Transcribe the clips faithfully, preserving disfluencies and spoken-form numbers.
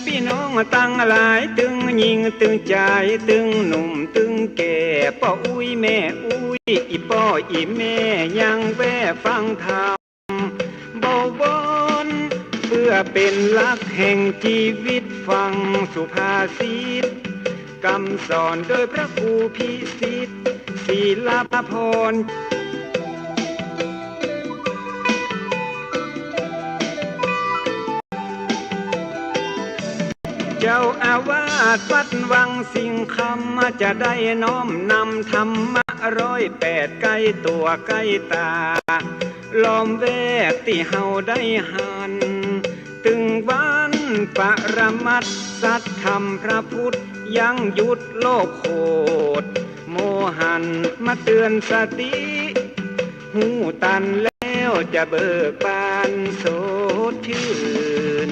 ปี้น้องตังหลาย ตึงญิงตึงจาย ตึงหนุ่มตึงแก่ ป้ออุ๊ยแม่อุ๊ย อี่ป้ออี่แม่ ยังแว่ฟังธรรม บวร เปื้อเป๋นหลักแห่งจีวิต ฟังสุภาษิต กำสอนโดยพระครูพิสิทธิ์ ศิลปพร เจ้าอาวาสวัดวังสิงห์คำ จะได้น้อมนำธรรมะร้อยแปด ใก้ตั๋วใก้ต๋า ล้อมแวดตี้เฮาได้หัน ตึงวันปรมัตถ์สัตย์ธรรมพระพุทธ ยั้งยุทธโลกโขด โมหันมาเตือนสติ ฮู้ตันแล้วจะเบิกบานสดชื่น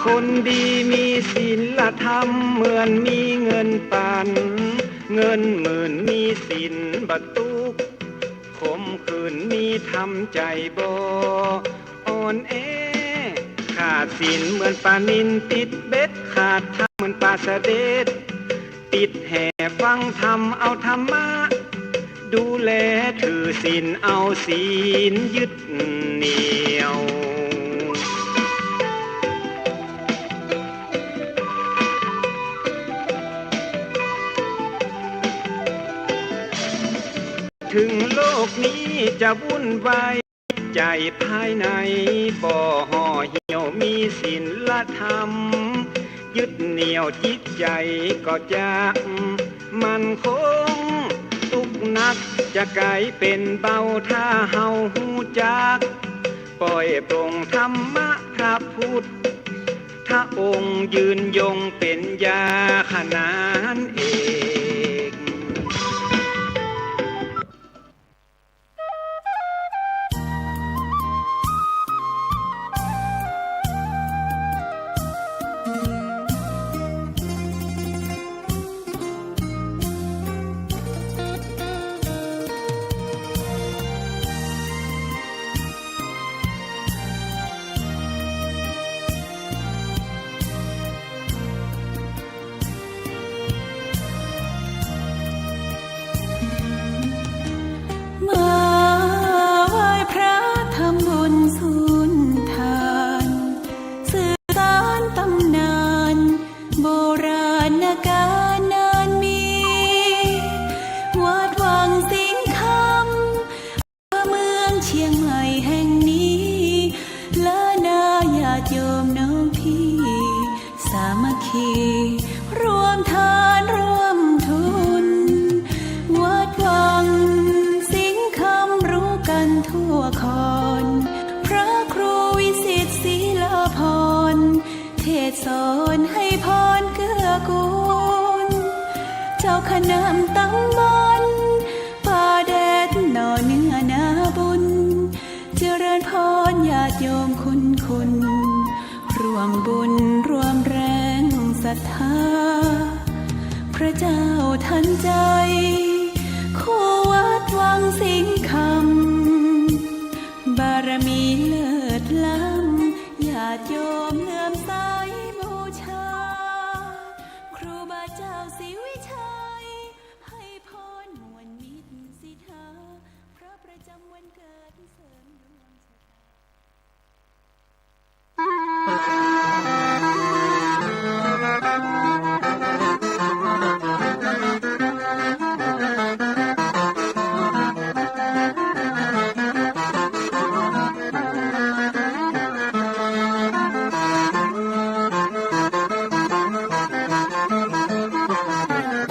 คนดีมีศีลธรรม เหมือนมีเงินปัน เงินหมื่นมีศีลบ่ตุ๊กข์ ขมขื่นมีธรรมใจ๋บ่อ่อนแอ ขาดศีลเหมือนป๋านิลติดเบ็ด ขาดธรรมเหมือนป๋าสะเด็ด ติดแหฟังธรรมเอาธรรมะ ดูแลถือศีลเอาศีลยึดเหนี่ยว ถึงโลกนี้จะวุ่นวาย ใจ๋ภายในบ่ห่อเหี่ยว มีศีลธรรมยึดเหนี่ยว จิตใจ๋ก็จะมั่นคง ตุ๊กข์หนักจะก๋ายเป๋นเบา ถ้าเฮาฮู้จัก ปล่อยปลงธรรมะพระพุทธองค์ ยืนยงเป๋นยาขนานเอก มาไหว้พระทำบุญสุนทาน สืบสานต๋ำนาน โบราณกาลนานมี วัดวังสิงห์คำ เมืองเชียงใหม่แห่งนี้ ล้านนาญาติโยมน้องพี่ สามัคคี ร่วมทานร่วมทุน วัดวังสิงห์คำรู้กันทั่วคอน พระครูวิสิทธิ์ศิลาภรณ์ เทศน์สอนให้พรเกื้อกูล เจ้าคณะต๋ำบล ป่าแดดหน่อเนื้อนาบุญ เจริญพรญาติโยมคุณคุณ ร่วมบุญร่วมแรงศรัทธา พระเจ้าทันใจ คู่วัดวังสิงห์คำ บารมีเลิศล้ำ ญาติโยมเลื่อมใสบูชา ครูบาเจ้าศรีวิชัย ให้พรม่วนมิตรสิทธา พระประจำวันเกิดเสริมดวงชะตา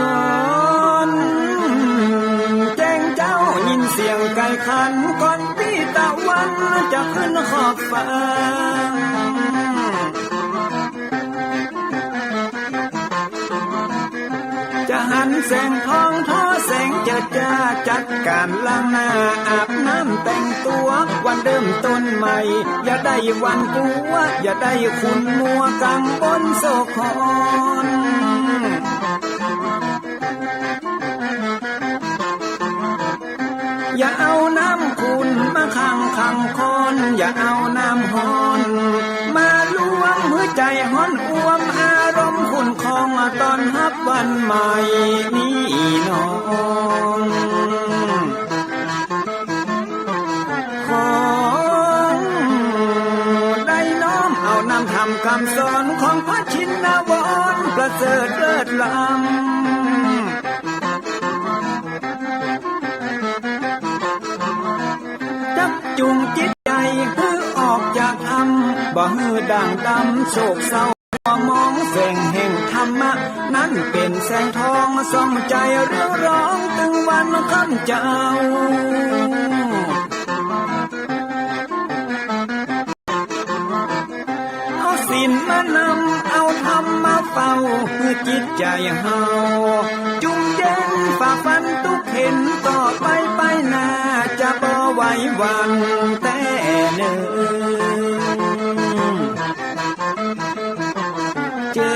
ต๋อนแจ้งเจ๊ายินเสียงไก่ขัน ก่อนปี้ตะวันจะขึ้นขอบฟ้า จะหันแสงทองทอแสงเจิดจ้า จัดก๋านล้างหน้าอาบน้ำแต่งตั๋ว วันเริ่มต้นใหม่ อย่าได้หวั่นกลัว อย่าได้ขุ่นมัวกังวลโศกขอน เอาน้ำขุ่นมาขังขังคอน อย่าเอาน้ำฮ้อนมาลวง หื้อใจ๋ฮ้อนอ่วม อารมณ์ขุ่นคอง ต้อนฮับวันใหม่นี้น้อง ขอได้น้อมเอานำธรรมคำสอนของพระชินวรประเสริฐเลิศล้ำ จักจูงจิตใจ๋หื้อออกจากถ้ำ บ่หื้อด่างดำโศกเศร้า มัวมองแสงแห่งธรรมะ นั้นเป๋นแสงทองส่องใจ๋เรืองรอง ตึงวันค่ำเจ้า เอาศีลมานำ เอาธรรมมาเฝ้า หื้อจิตใจ๋เฮาจุ่มเย็น ฝ่าฟันทุกข์เข็ญ ต่อไปไปหน้า จะบ่ไหวหวั่นแต๊เน่อ เจิ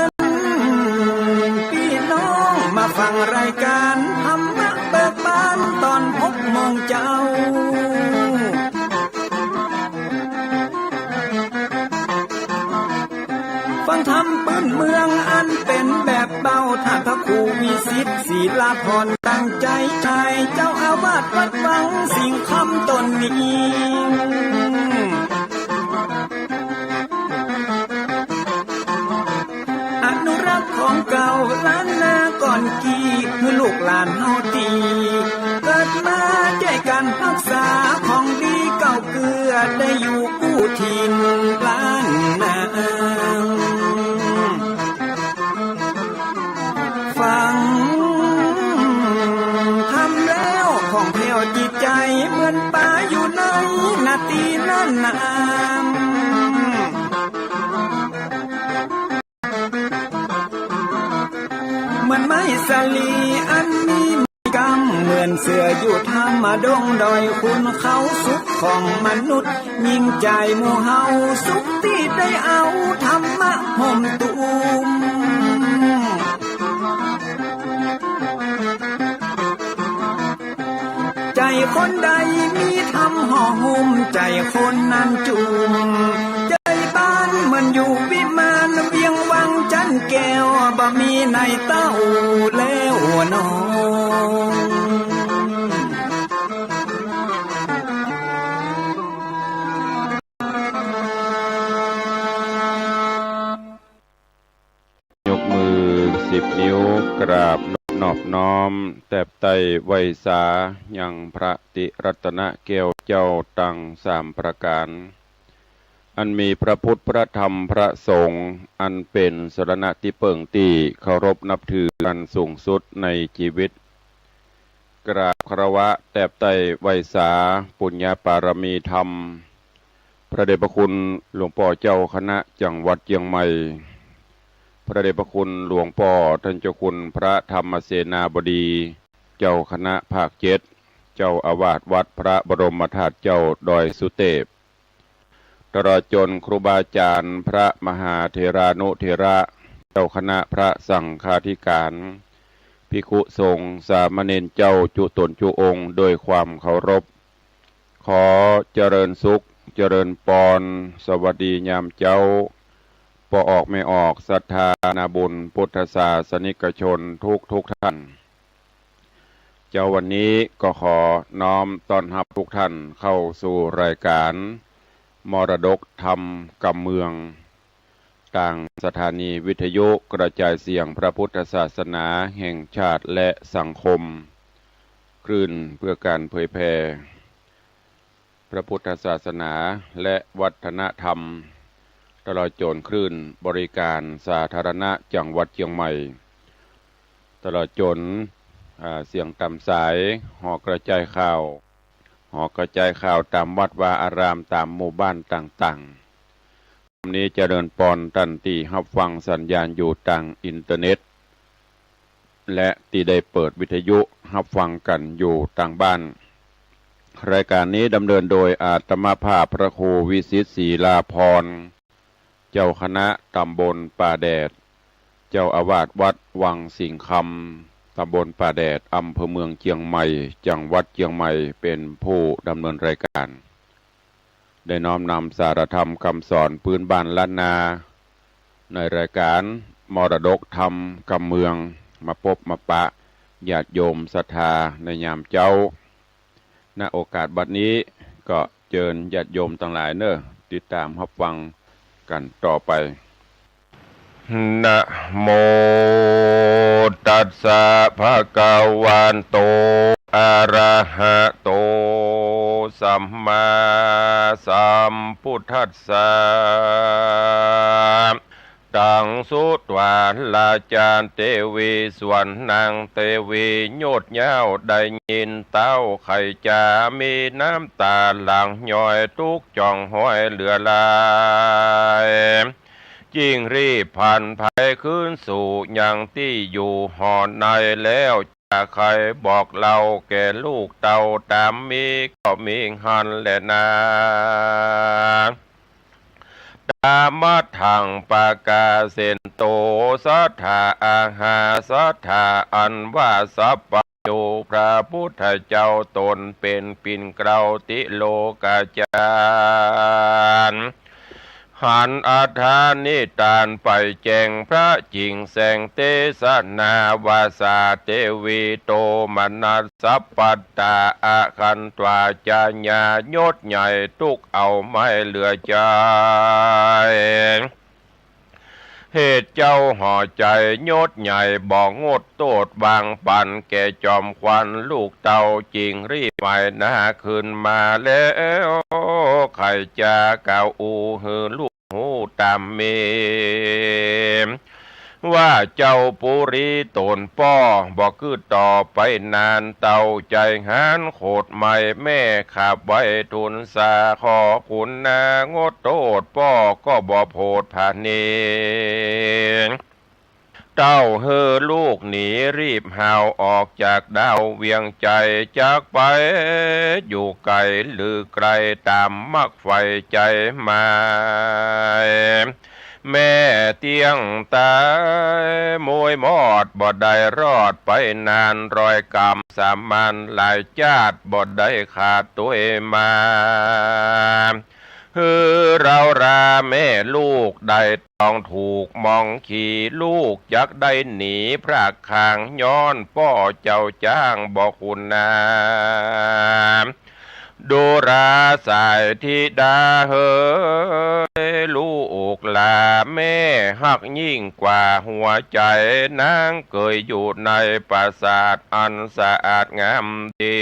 ญปี้น้องมาฟังรายก๋านธรรมะเบิกบาน ต๋อนหกโมงเจ๊า ฟังธรรมปื้นเมืองอันเป๋นแบบเบา ต้านพระครูวิสิทธิ์ ศิลาภรณ์ ตั้งใจ๋ใจ๋ เจ้าอาวาสวัดวังสิงห์คำต๋นนี้ อนุรักษ์ของเก่าล้านนาก่อนกี้ หื้อลูกหลานเฮาตี้เกิดมา จ้วยกั๋นฮักษาของดีเก่าเกื้อ ได้อยู่กู้ถิ่นล้านนา ฟังธรรมแล้วผ่องแผ้วจิตใจ๋ เหมือนป๋าอยู่ในนาตี้น่านนา เหมือนไม้สาลีอันมีไม้กำ เหมือนเสืออยู่ถ้ำดงดอย ขุนเขาสุขของมนุษย์ ยิ่งใจ๋หมู่เฮาสุขตี้ได้เอาธรรมะห่มตุ้ม ใจ๋คนใดมีธรรมห่อหุ้ม ใจ๋คนนั้นจุ่ม ใจ๋บ้านเหมือนอยู่วิมาน เวียงวังจั๊นแก้ว บ่มีในเต้าแล้วน้อง ยกมือสิบนิ้ว กราบนอบน้อม แตบไต้ไหว้สา ยังพระติรัตนแก้วเจ้าตังสามประก๋าน อันมีพระพุทธ พระธรรม พระสงฆ์ อันเป๋นสรณะตี้เปิ้งตี้เคารพนับถืออันสูงสุดในจีวิต กราบคารวะแตบไต้ไหว้สา ปุญญปารมีธรรม พระเดชพระคุณหลวงป้อเจ้าคณะจังหวัดเจียงใหม่ พระเดชพระคุณหลวงป้อต้านเจ้าคุณพระธรรมเสนาบดี เจ้าคณะภาคเจ็ด เจ้าอาวาสวัดพระบรมธาตุเจ้าดอยสุเตพ ตลอดจ๋นครูบาอาจ๋ารย์ พระมหาเถรานุเถระ เจ้าคณะพระสังฆาธิก๋าน ภิกขุสงฆ์สามเณรเจ้าจุ๊ต๋นจุ๊องค์ โดยความเคารพ ขอเจริญสุข เจริญปอน สวัสดียามเจ๊า ป้อออกแม่ออก ศรัทธานาบุญพุทธศาสนิกชนทุกทุกท่าน เจ๊าวันนี้ก็ขอน้อมต้อนฮับทุกท่านเข้าสู่รายก๋านมรดกธรรมกำเมือง ตางสถานีวิทยุกระจายเสียงพระพุทธศาสนาแห่งชาติและสังคม คลื่นเพื่อการเผยแผ่พระพุทธศาสนาและวัฒนธรรม ตลอดจ๋นคลื่นบริการสาธารณะจังหวัดเจียงใหม่ ตลอดจ๋น อ่า เสียงต๋ามสาย หอกระจายข่าว หอกระจายข่าวต๋ามวัดวาอาราม ต๋ามหมู่บ้านต่างๆ วันนี้เจริญปอนต้านตี้ฮับฟังสัญญาณอยู่ตางอินเทอร์เน็ต และตี้ได้เปิดวิทยุฮับฟังกั๋นอยู่ตางบ้าน รายก๋านนี้ดำเนินโดยอาตมาภาพพระครูวิสิทธิ์ ศิลาภรณ์ เจ้าคณะต๋ำบลป่าแดด เจ้าอาวาสวัดวังสิงห์คำ ตำบลป่าแดด อำเภอเมืองเจียงใหม่ จังหวัดเจียงใหม่ เป๋นผู้ดำเนินรายก๋าน ได้น้อมนำสาระธรรมกำสอนปื๊นบ้านล้านนา ในรายก๋านมรดกธรรมกำเมือง มาปบมาปะญาติโยมศรัทธาในยามเจ๊า ณ โอกาสบัดนี้ ก็เจิญญาติโยมตังหลายเน่อ ติดต๋ามฮับฟังกั๋นต่อไป นะโมตัสสะ ภะคะวะโต อะระหะโต สัมมาสัมพุทธัสสะ ตัง สุตวา ราชาเตวี ส่วนนางเตวี โยชน์ยาว ได้ยินเต้า ใค่จะมีน้ำต๋าหลั่งย้อย ตุ๊กจ่องฮ้อยเหลือหลาย จึงรีบผลันไพรคืนสู่ยังตี้อยู่หอในแล้ว จะใค่บอกเล่าแก่ลูกเต้าต๋ามมีก็มีหั้นแลนา ตามัทธัง ปะกาเสนโต สัตถาอาหา สัตถา อันว่าสัพพะโย พระพุทธเจ้าต๋นเป๋นปิ่นเกล้าติโลกาจารย์ หันอัฏฐานิตานไปแจ้งพระจิ่งแสงเตสนา วาสาเตวี โตมนัสสัพพัตตา อะคันตวา จะยา โยชน์ใหญ่ตุ๊กเอาไม่เหลือใจ๋ เหตุเจ้าห่อใจ๋ โยชน์ใหญ่บ่งดโต้ษ วางปั๋นแก่จอมขวัญลูกเต้า จึงรีบไหว้นาขึ้นมาแล้ว ใค่จะกล่าวอู้หื้อลูกฮู้ต๋ามมี ว่าเจ้าปุรีต๋นป้อ บ่กึ๊ดต่อไปนาน เต้าใจ๋หานโขดไหม้ แม่ขับไว้ทูลสา ขอขุนนางดโต้ษ ป้อก็บ่โผดผะเน เต้าหื้อลูกหนีรีบฮาวออกจากดาวเวียงใจ๋ จักไปอยู่ไก๋หรือใก้ต๋ามมักใฝ่ใจ๋หมาย แม่เตี้ยงต๋ายมวยมอด บ่ได้รอดไปนาน ร้อยก๋ำสามมานหลายจาติ บ่ได้ขาดตวยมา หื้อเฮาราแม่ลูกได้ต้องถูกมองขี ลูกจักได้หนีพรากคาง ย้อนป้อเจ้าจ้างบ่ขุนนา ดูราสายธิดาเหย ลูกหล่าแม่ฮักยิ่งกว่าหัวใจ๋ นางเกยอยู่ในปราสาทอันสะอาดงามดี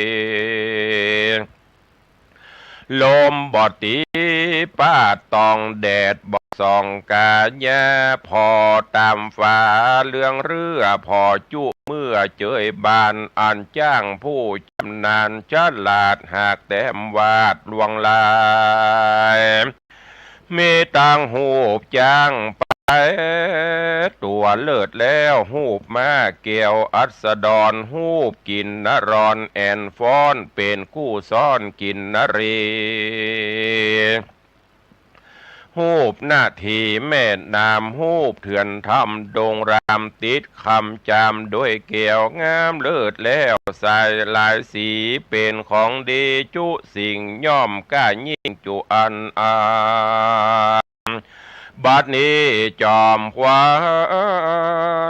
ลมบ่ตีปาดต้อง แดดบ่ส่องก๋า หญ้าผ่อต๋ามฝาเหลืองเรื่อ ผ่อจุเมื่อเจยบาน อันจ้างผู้จำนาญฉลาด หากแต้มวาดลวงลาย มีตังฮูปจ๊างไป ตั๋วเลิศแล้ว ฮูปม้าแก้วอัสดร ฮูปกินนรอนแอ่นฟ้อน เป๋นกู้ซ้อนกินนรี ฮูปนาทีแม่น้ำ ฮูปเถื่อนถ้ำดงราม ติดคำจามด้วยแก้ว งามเลิศแล้วสายหลายสี เป๋นของดีจุสิ่ง ย่อมกล้ายิ่งจุอันอา บัดนี้จอมขวั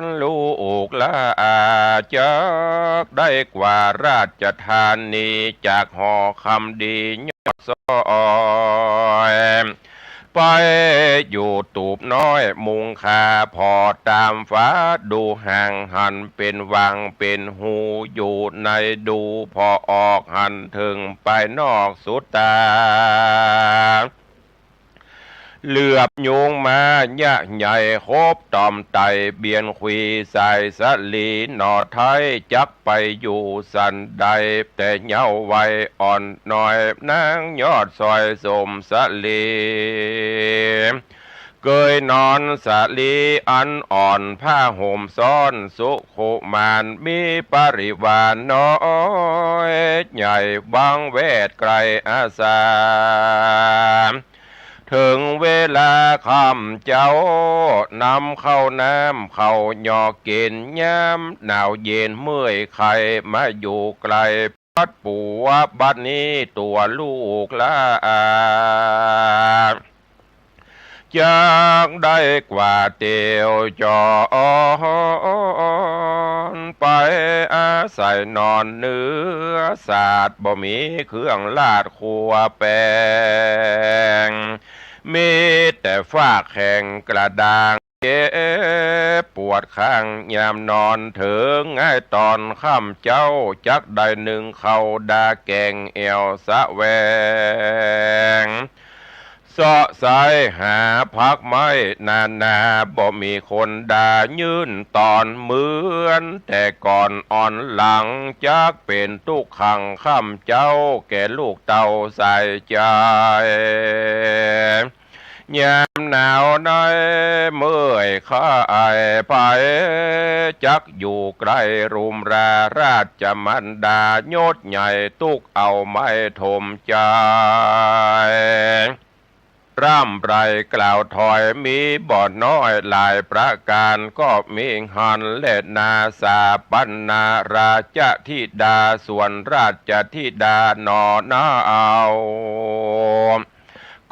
ญลูกหล่า จักได้กว่าราชธานี จากหอคำดียอดซอย ไปอยู่ตูบน้อยมุงคา ผ่อต๋ามฝาดูห่าง หันเป๋นวังเป๋นฮูอยู่ใน ดูผ่อออกหันเถิงไปนอกสุดต๋า เหลือบยุงมายะใหญ่ คบต๋อมไต่เบียนขวี สายสะหลีหน่อไท้ จักไปอยู่สันใด แต่เยาว์วัยอ่อนน้อย นางยอดซอยสมสะหลี เกยนอนสะหลีอันอ่อน ผ้าห่มซ้อนสุขุมาน มีปริวารน้อยใหญ่ บังแวดไกลอาสา เถิงเวลาข้าพเจ้านำข้าวน้ำข้าวหยอกกิ๋น ยามหนาวเย็นเมื่อยไข้ มาอยู่ใก้ปัดปั๋ว บัดนี้ตั๋วลูกหลาน จักได้กว่าเตียวจร ไปอาศัยนอนเหนือสาด บ่มีเครื่องลาดครัวแป๋ง มีแต่ฝ้าแข็งกระด้าง เจ็บปวดข้างยามนอน เถิงไงต๋อนข้าพเจ้า จักได้นึ่งข้าวดาแก๋งแอ่วแสวง เซาะไส้หาผักไม้นานา บ่มีคนดายื่นตอนเหมือนแต่ก่อน อ่อนหลังจักเป๋นตุ๊กขังข้าพเจ้า แก่ลูกเต้าใส่ใจ๋ ยามหนาวในเมื่อยไข้ไป จักอยู่ใก้รุมราราชมารดา ยศใหญ่ตุ๊กเอาไม่ถมใจ๋ ร่ำไรกล่าวถอยมีบ่น้อยหลายประก๋าน ก็มีหั้นแลนา สาปัณณราชธิดา ส่วนราชธิดาหนอนาเอา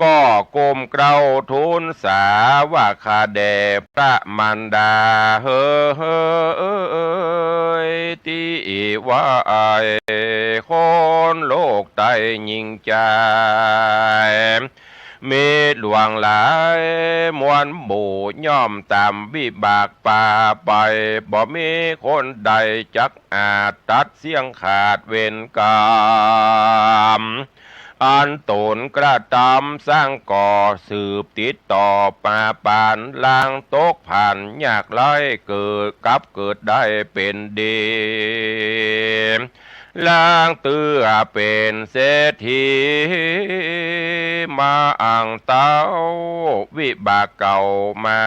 ก็ก้มเกล้าทูลสาว่า ข้าแด่พระมารดาเหย ตี้ว่าไอ้คนโลกใต้หญิงจาย มีหลวงหลายมวลหมู่ ย่อมต๋ามวิบากปาไป บ่มีคนใดจักอาจตัดเสี้ยงขาดเวรก๋รรม อันต๋นกระตำสร้างก่อ สืบติดต่อมาปาน ลางตกผานยากไร้ เกิดกลับเกิดได้เป๋นดี ลางเตื้อเป๋นเศรษฐี มาอั้งเต้าวิบากเก่ามา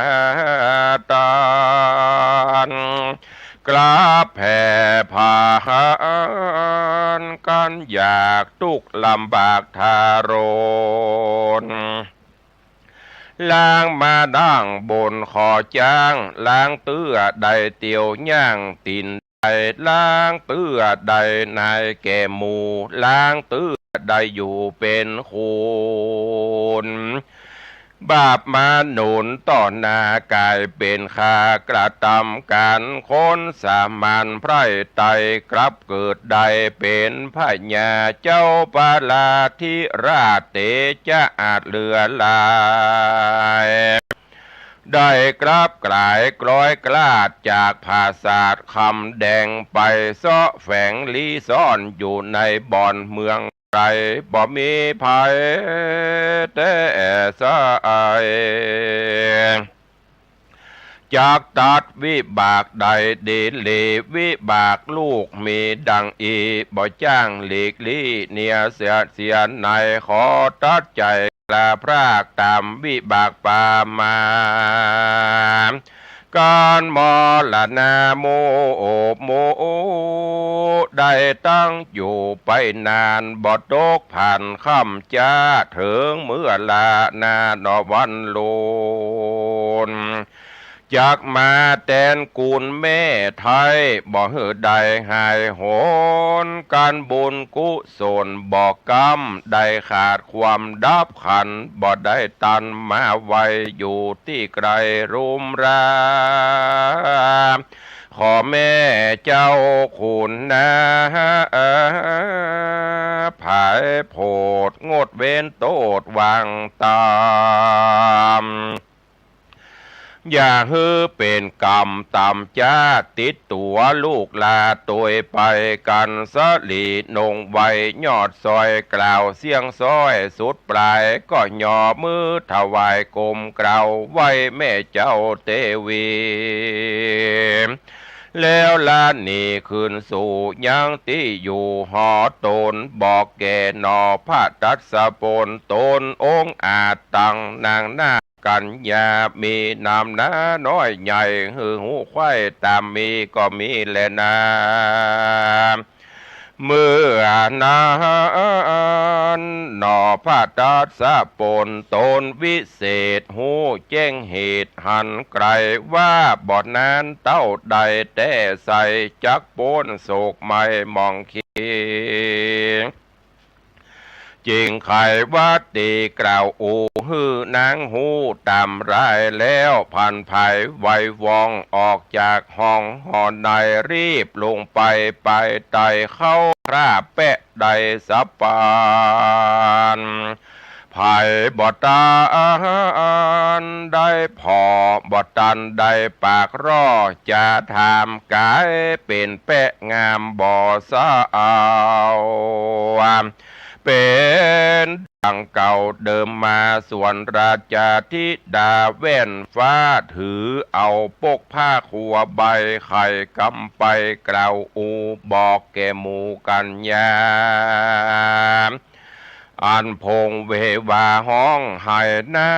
ตาน กลับแผ่ผานกั๋นอยาก ตุ๊กข์ลำบากทารุณ ลางมาดั้งบนขอจ๊าง ลางเตื้อได้เตียวย่างตี๋นใด ลางเตื้อได้นายแก่หมู่ ลางเตื้อได้อยู่เป๋นคุณ บาปมาหนุนต่อหน้ากายเป๋นข้ากระตำก๋าน คนสามัญไพร่ไตร่กลับเกิดได้เป๋นพญา เจ้าปาลาธิราชเตจะอาจเหลือหลาย ได้กลับกลายกลอยกลาดจากผาสาทคำแดงไป เซาะแฝงลี้ซ่อนอยู่ในบ่อนเมืองไกล บ่มีภัยแต๊สาย จักตัดวิบากใดดีหลี วิบากลูกมีดังอี้ บ่จ้างหลีกลี้เนียเสีย เสียไหน ขอตัดใจ๋ ลาพรากต๋ามวิบากปามา ก๋านมรณะโมโอบโม ได้ตั้งอยู่ไปนาน บ่ตกผานค่ำจ๊า เถิงเมื่อลานาหนอวันลุน จักมาแตนกุลแม่ไท้ บ่หื้อได้หายหน ก๋านบุญกุศลบ่ก้ำ ได้ขาดความดับขัน บ่ได้ตันมาไว้อยู่ตี้ไกลรุมรา ขอแม่เจ้าคุณนา ผายโผดงดเว้นโต้ษวางต๋าม อย่าหื้อเป๋นกรรมต๋ามจ๊า ติดตั๋วลูกหลานตวยไป กั๋นสะหลีนงไว้ยอดซอย กล่าวเสี้ยงซ้อยสุดปลาย ก็หย่อมือถวายก้มเกล้าไหว้แม่เจ้าเตวี แล้วลาหนีคืนสู่ยังตี้อยู่หอต๋น บอกแก่หน่อพระทัศพล ต๋นองค์อาจตังนางนาคกัญญา มีนามนาน้อยใหญ่ หื้อฮู้ใคร่ต๋ามมีก็มีแลนา เมื่อนั้นหนอ พระทัสสะปนตนวิเศษ ฮู้แจ้งเหตุหันไกล ว่าบ่นานเต้าใดแต๊ไซ จักป๊นโศกไหม้หมองเขง จึงไขวาตีกล่าวอู้หื้อนางฮู้ต๋ามรายแล้ว พลันไผววองออกจากห้องหอใน รีบลงไปปายใต้ เข้าคราบแปะ ได้สะปาน ไผบ่ตันได้ผ่อ บ่ตันได้ปากร่อ จะถามก๋ายเป๋นแปะงามบ่สาว เป๋นดังเก่าเดิมมา ส่วนราชธิดาแว่นฟ้า ถือเอาปกผ้าครัวใบ ไขกำไปกล่าวอู้บอกแก่หมู่กัญญา อันพงเววาฮ้องไห้หน้า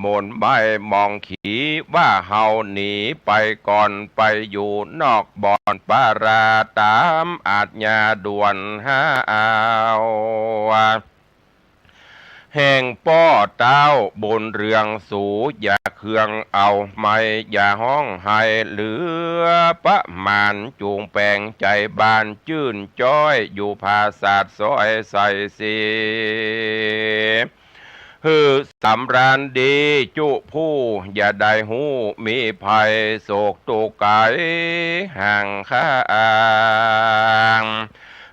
หม่นไหม้หมองขี ว่าเฮาหนีไปก่อน ไปอยู่นอกบ่อนปาราต๋ามอาชญาด่วนหาเอา แห่งป้อเต้าบุญเรืองสู อย่าเคืองเอาไหม้ อย่าฮ้องไห้เหลือประมาณ จุ่งแป๋งใจ๋บานจื้นจ้อย อยู่ผาสาทซอยใส่เสีย หื้อสำราญดีจุผู้ อย่าได้ฮู้มีภัย โศกตุ๊กข์ไก๋ห่างข้าง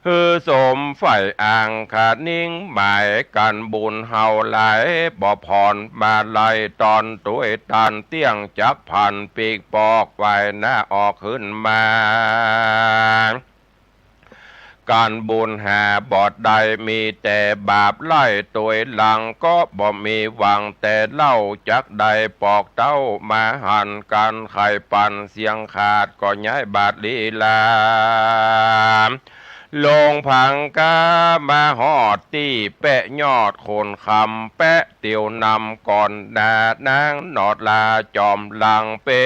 หื้อสมใฝ่อ้างคะนิ่งหมาย กั๋นบุญเฮาหลาย บ่ผ่อนมาลัยต๋อนตวยตัน เตี้ยงจักผันปีกปอก ไหว้หน้าออกขึ้นมา กั๋นบุญหาบ่ได้ มีแต่บาปไล่ตวยหลัง ก็บ่มีหวังแต่เล่า จักได้ปอกเต้ามาหัน กั๋นไข่ปั่นเสียงขาด ก็ย้ายบาดลีลา ลงผังก้ามาฮอดตี้แปะยอดโคนคำ แปะเตียวนำก่อนหน้านางหนอดลาจอมหลัง เป๋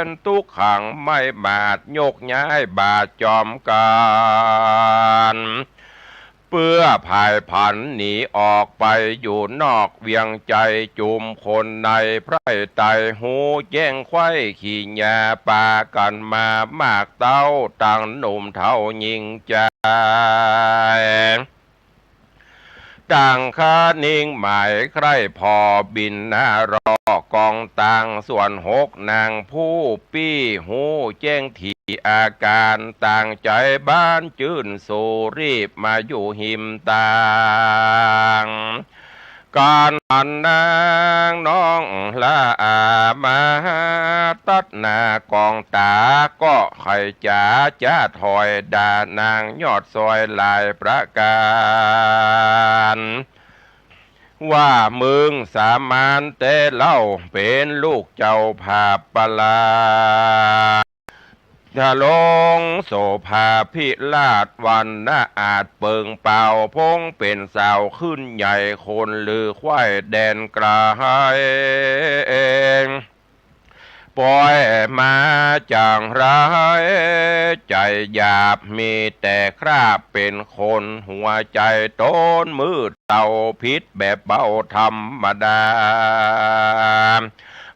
นตุ๊กขังไหม้หมาด ยกย้ายบาดจอมกั๋น เปื้อผายผันหนีออกไปอยู่นอกเวียง ใจ๋จุมคนในไพร่ไต่ ฮู้แจ้งไขว้ขี้หญ้า ปากั๋นมามากเต้า ตังหนุ่มเฒ่าญิงจาย ตังคะนิ่งหมายใคร่ผ่อ บิณฑบาตกองตาง ส่วนหกนางผู้ปี้ ฮู้แจ้งถี่อาก๋าน ต่างใจ๋บานจื้นสู รีบมาอยู่ฮิมตาง กั๋นหันนางน้องละอา มาตัดหน้ากองต๋า ก็ใค่จ๋าจ๊าถอย ด่านางยอดซอยหลายประก๋าน ว่ามึงสามานแต๊เล่า เป๋นลูกเจ้าผาบประหลาด ทรงโสภาพิราช วรรณะอาจเปิงเปล่า พงเป๋นสาวขึ้นใหญ่ คนลือไขว้แดนไก๋ ปอยมาจางไร ใจ๋หยาบมีแต่คราบ เป๋นคนหัวใจ๋ต้นมืด เต้าผิดแบบเบาธรรมดา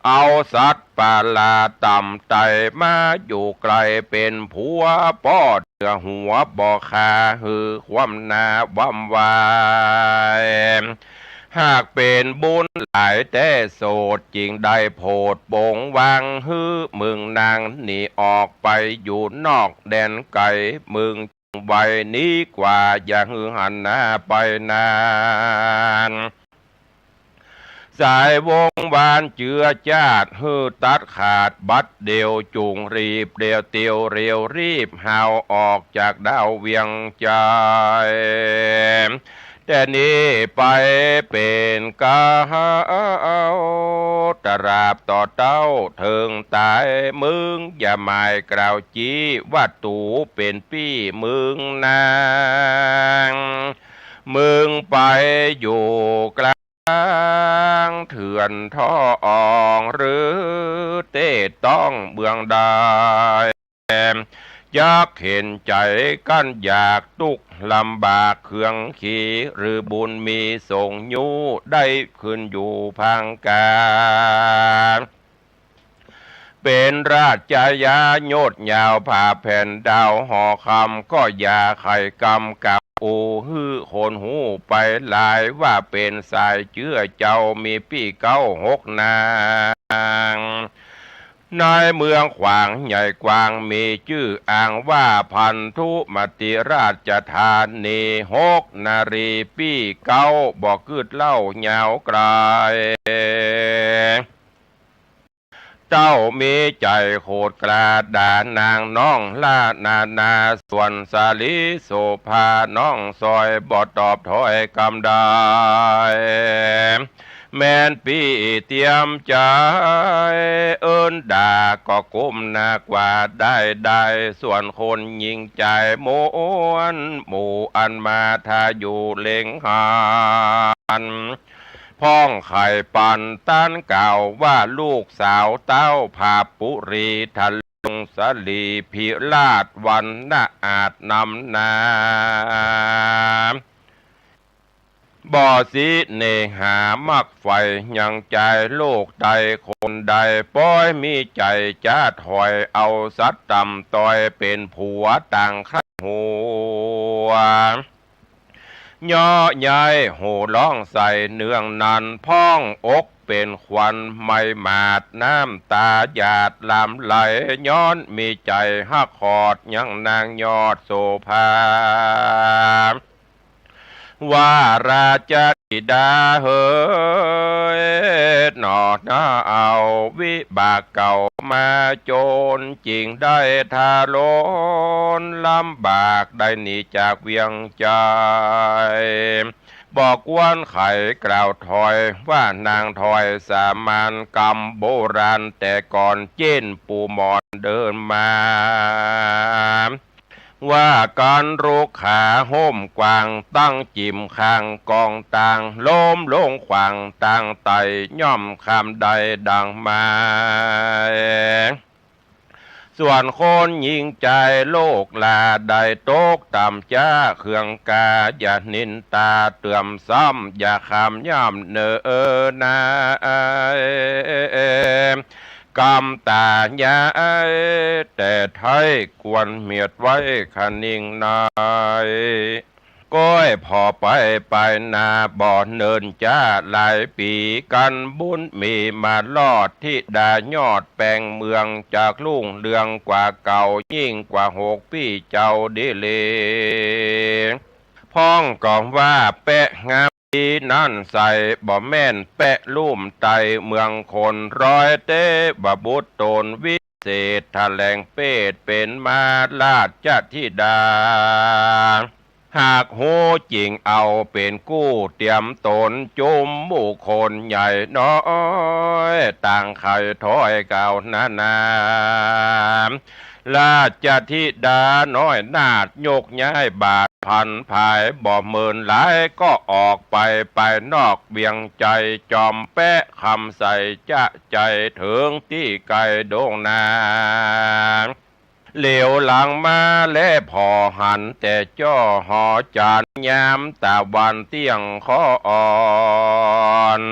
เอาสัตว์ประหลาดต่ำไต่ มาอยู่ใก้เป๋นผัว ป้อเตื้อหัวบ่คา หื้อความหน้าว่ำวาย หากเป๋นบุญหลายแต๊โสด จึงได้โผดปงวาง หื้อมึงนางหนีออกไปอยู่นอกแดนไก๋ มึงจึงไวหนีกว่า อย่าหื้อหันหน้าไปนาน สายวงศ์วานเจื้อจ๊าด หื้อตัดขาดบัดเดี่ยว จุ่งรีบเดี่ยวเตียวเร็ว รีบฮาวออกจากด้าวเวียงใจ๋ แต่นี้ไปเป๋นกาว ตราบต่อเต้าเถิงต๋าย มึงอย่าหมายกล่าวจี๊ ว่าตูเป๋นปี้มึงนาง มึงไปอยู่กลางเถื่อนทอง หรือเต๊ต้องเมืองใด จักเห็นใจ๋กั้นอยากตุ๊ก ลำบากเคืองขี หรือบุญมีส่งยู้ ได้ขึ้นอยู่พังกา เป๋นราชยาโยชน์ยาวผ่าแผ่นดาวหอคำ ก็อย่าไขกำกับ อู้หื้อคนฮู้ไปหลาย ว่าเป๋นสายเจื้อเจ้า มีปี้เก๊าหกนาง ในเมืองขวางใหญ่กว้าง มีจื้ออ้างว่าพันธุมติราชธานี หกนารีปี้เก๊า บ่กึ๊ดเล่ายาวไกล เต้ามีใจ๋โขดกล้าด่านางน้องล้านานา ส่วนสาลีโสภาน้องซอย บ่ตอบถ้อยกำใด แม่นปี้เตียมใจ๋เอิ้นด่า ก็ก้มหน้ากว่าได้ได้ ส่วนคนหญิงใจ๋ม้วนหมู่อันมาถ้าอยู่เล็งหัน พ่องใค่ปันตันกล่าวว่า ลูกสาวเต้าผาปุรีทะลงสลีพิราชวรรณะอาจนำหน้า บ่สิเนหามักใฝ่ยังใจ๋โลกใดคนใด ป้อยมีใจ๋จะถอยเอาสัตว์ต่ำต้อย เป๋นผัวต่างใคร่หัว เยาะเย้ยโห่ร้องใส่เนืองนั้น พ่องอกเป๋นควันไหม้หมาด น้ำตาหยาดหลั่งไหล ย้อนมีใจ๋ฮักขอดยังนางยอดโสภา ว่าราชธิดาเหย หนอหน้าเอาวิบากเก่ามาจน จึงได้ทารุณลำบาก ได้หนีจากเวียงใจ๋ บ่ควรใค่กล่าวถอย ว่านางถอยสามัญ กำโบราณแต่ก่อน เจ้นปู่หมอนเดินมา ว่ากั๋นลุกขาโฮ่มกว้าง ตั้งจิ่มข้างกองตาง ล้มลงขว้างตางไต่ ย่อมคำได้ดังหมาย ส่วนคนหญิงใจ๋โลกลา ได้ตกต่ำจ๊าเคืองกา อย่านินตาเตื้อมซ้ำ อย่าคำย่ำเนอนา กำตายายแต่ไท้ ควรเมียดไว้คะนิงใน ก้อยผ่อไปไปนา บ่เนินจ๊าหลายปี๋ กั๋นบุญมีมารอด ธิดายอดแปงเมือง จักรุ่งเรืองกว่าเก่า ยิ่งกว่าหกปี้เจ้าดีหลี พ่องก็ว่าแป๊ะงาม ตี้นั้นใส่ บ่แม่นแป๊ะลุ่มไต่เมืองคน ร้อยเตวบุตรต๋นวิเศษ แถลงเปตเป๋นมาราชธิดา หากฮู้จริงเอาเป๋นกู้ เตรียมต๋นจุมหมู่คนใหญ่น้อย ต่างใค่ถ้อยกล่าวนานา ราชธิดาน้อยนาถยกย้ายบาท ผันผายบ่เมินหลาย ก็ออกไปไปนอกเวียงใจ๋ จอมแป๊ะคำใส่จะใจ๋ เถิงตี้ไก๋ดงนา เหลียวหลังมาแลผ่อหันแต่จ้อหอจั๋น ยามตะวันเตี้ยงค่อน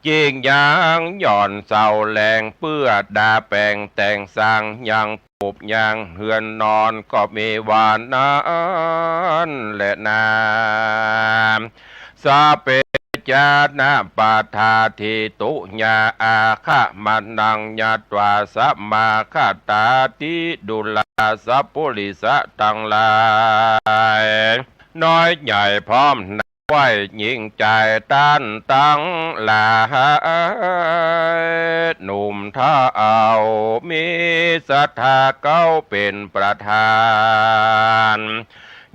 จึงยังหย่อนเสาแหลง เปื้อดาแป๋งแต่งสร้าง ยังปูบยังเฮือนนอน ก็มีว่านั้นแลนา สะเปจานะปะทาทิตุญา อาคะมะนังญาตวา สะมาคะตาติ ดูราสัปปุริสะตังหลาย น้อยใหญ่พร้อมหน้าไหว้ ญิงใจ๋ต้านตังหลาย หนุ่มเฒ่ามีศรัทธาเก๊าเป๋นประธาน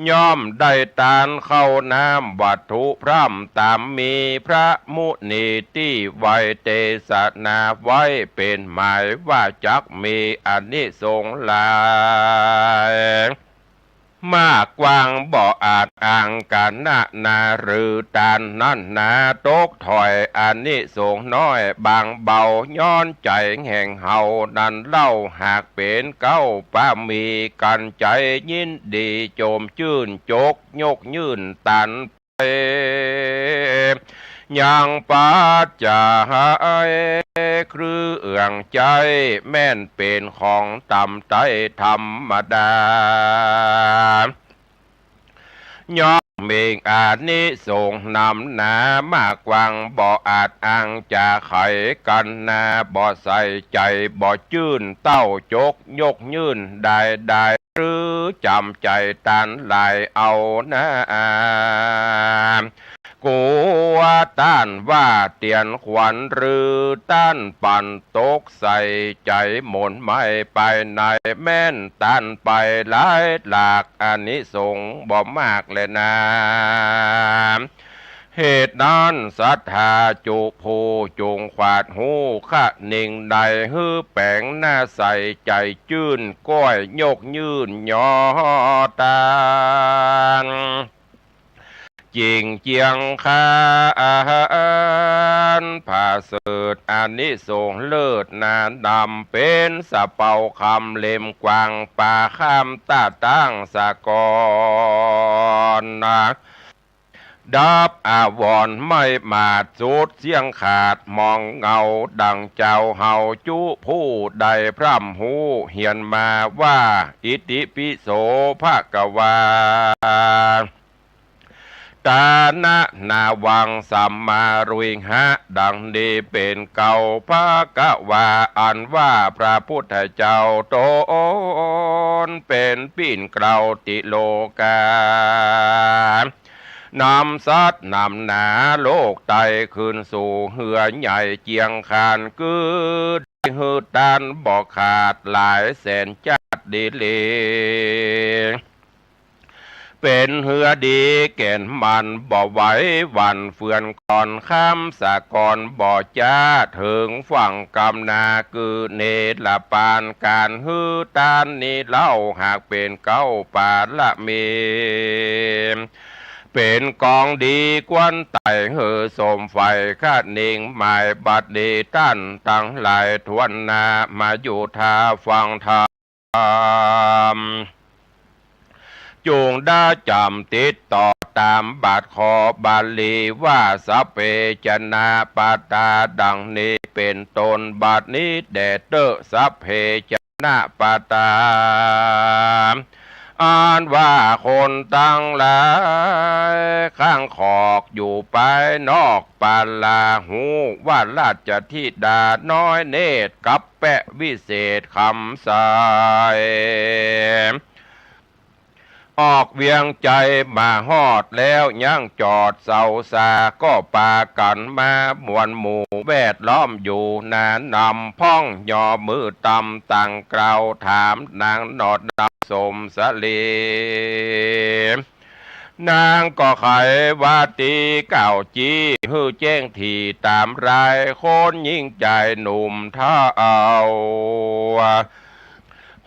ย่อมได้ตานข้าวน้ำวัตถุพร่ำต๋ามมี พระมุนีตี้ไหว้เตสนาไว้เป๋นหมาย ว่าจักมีอานิสงส์หลาย มากกว้างบ่อาจอางกั๋นนานา หรือตานนั้นนา ตกถ้อยอานิสงส์น้อยบางเบา ย้อนใจ๋แห่งเฮานั้นเล่า หากเป๋นเก๊าปามี กั๋นใจ๋ยินดีโจมจื้น จกยกยื่นตาน ยังปัจจัยเครื่องใจ๊ แม่นเป๋นของต่ำต้อยธรรมดา ย่อมมีอานิสงส์นำหนามากกว้าง บ่อาจอางจะไขกั๋นนา บ่ใส่ใจ๋บ่จื้น เต้าจกยกยื่นได้ได้ หรือจ๋ำใจ๋ตานหลายเอานา กั๋วต้านว่าเตียนขวัญ หรือต้านปันตกใส่ใจ๋หม่นไหม้ไปใน แม่นต้านไปหลายหลาก อานิสงส์บ่มากแลนา เหตุนั้นศรัทธาจุผู้จุ่งขวาดฮู้คะนิงใด หื้อแป๋งหน้าใสใจ๋จื้น ก้อยยกยื่นยอตาน จิ่งเจียงคานผาเสริฐ อานิสงส์เลิศนานำ เป๋นสะเปาคำเล่มกว้าง ป่าข้ามต้าตั้งสะกอนนา ดับอาวรณ์ไหม้หมาด สุดเสี้ยงขาดมองเงา ดังเจ้าเฮาจุผู้ได้พร่ำฮู้เฮียนมาว่า อิติปิโสภะคะวา ตานะนาวังสัมมาริหะ ดังนี้เป๋นเก๊า ภะคะวา อันว่าพระพุทธเจ้าต๋นเป๋นปิ้นเกล้าติโลกา นำสัตว์นำหนาโลกไต้ขึ้นสู่เฮือใหญ่เจียงคาน คือได้หื้อต้านบ่ขาดหลายแสนจ๊าติดีหลี เป๋นเฮือดีแก่นมั่น บ่ไหวหวั่นเฟือน ก่อนข้ามสะกอนบ่จ๊า เถิงฝั่งกำนา คือเนรปาน ก๋านหื้อต้านนี้เล่า หากเป๋นเก๊าปารมี เป๋นกองดีควรไต่หื้อสมใฝ่คะนิงหมาย บัดนี้ต้านตังหลายถ้วนหน้า มาอยู่ท่าฟังธรรม จุ่งได้จ๋ำติดต่อต๋ามบาทคอบาลีว่า สัพเพจนะปะตา ดังนี้เป๋นต้น บัดนี้แด่เต๊อะ สัพเพจนะปะตา อันว่าคนตังหลายข้างขอกอยู่ภายนอก ปาลาฮู้ว่าราชธิดาน้อยเนตรกับแปะวิเศษคำใส ออกเวียงไจมาฮอดแล้วยังจอดเซาซา ก็ปากั๋นมามวลหมู่แวดล้อมอยู่หนานำ พ่องยอมือตำตังเกลา ถามนางหนอดนำสมสลี นางก็ไขว่าตี้กล่าวจี้หื้อแจ้งถี่ต๋ามราย คนยิ่งจายหนุ่มเฒ่า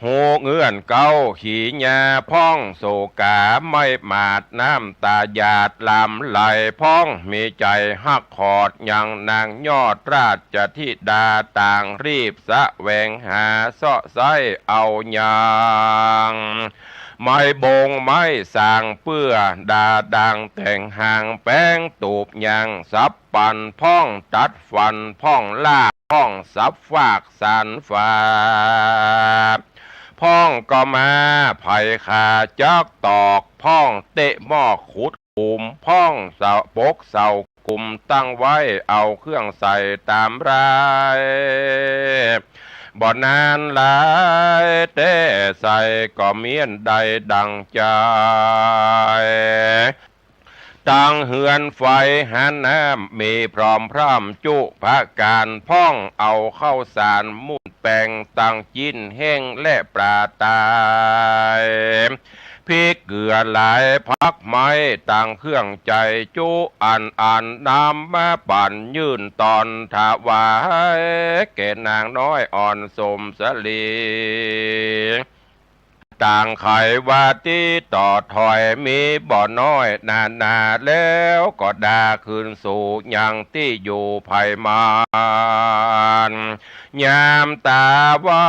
ฮู้เงื่อนเก๊าขีญาพ่องโศกา ไหม้หมาดน้ำต๋าหยาดหลั่งไหล พ่องมีใจ๋ฮักขอดยังนางยอดราชธิดา ต่างรีบแสวงหาเซาะใซ้เอายัง ไม้บงไม้สางเปื้อดาดังแต่งหางแป๋งตูบยังสับปันพ่องตัดฟันพ่องล่างพ่องสับฟากสานฝา พ่องก็มาไผขาจักตอก พ่องเตะหม้อขุดขุม พ่องเสาปกเสากุมตั้งไว้เอาเครื่องใส่ต๋ามราย บ่นานหลายแต๊ใส่ก็เมี้ยนได้ดังใจ๋ ตังเฮือนไฟหาน้ำมีพร้อมพร่ำจุประก๋าน พ่องเอาข้าวสารมุ่นแป้งตังจิ๊นแห้งและปลาต๋าย พริกเกลือหลายผักไม้ตังเครื่องใจ๋จุอันอันนำมาปั๋นยื่นตอนถวายแก่นางน้อยอ่อนสมสลี ต่างใค่ว่าตี้ต่อถอยมีบ่น้อยนานา แล้วก็ดาคืนสู่ยังตี้อยู่ใผมัน ยามตาวั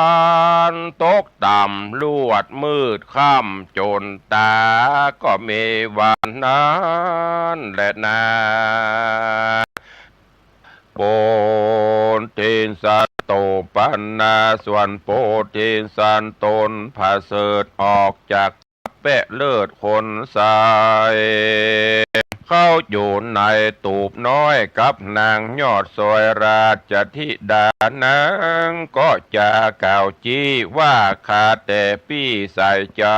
นตกต่ำ ลวดมืดค่ำจ๋นต๋า ก็มีวันนั้นแลนา โพธิสัตว์โตปันนา ส่วนโพธิสัตว์ต๋นผะเสริฐออกจาก แปะเลิศคนใส เข้าอยู่ในตูบน้อยกับนางยอดซอยราชธิดา นางก็จะกล่าวจี้ว่า ข้าแต่ปี้ใสใจ๋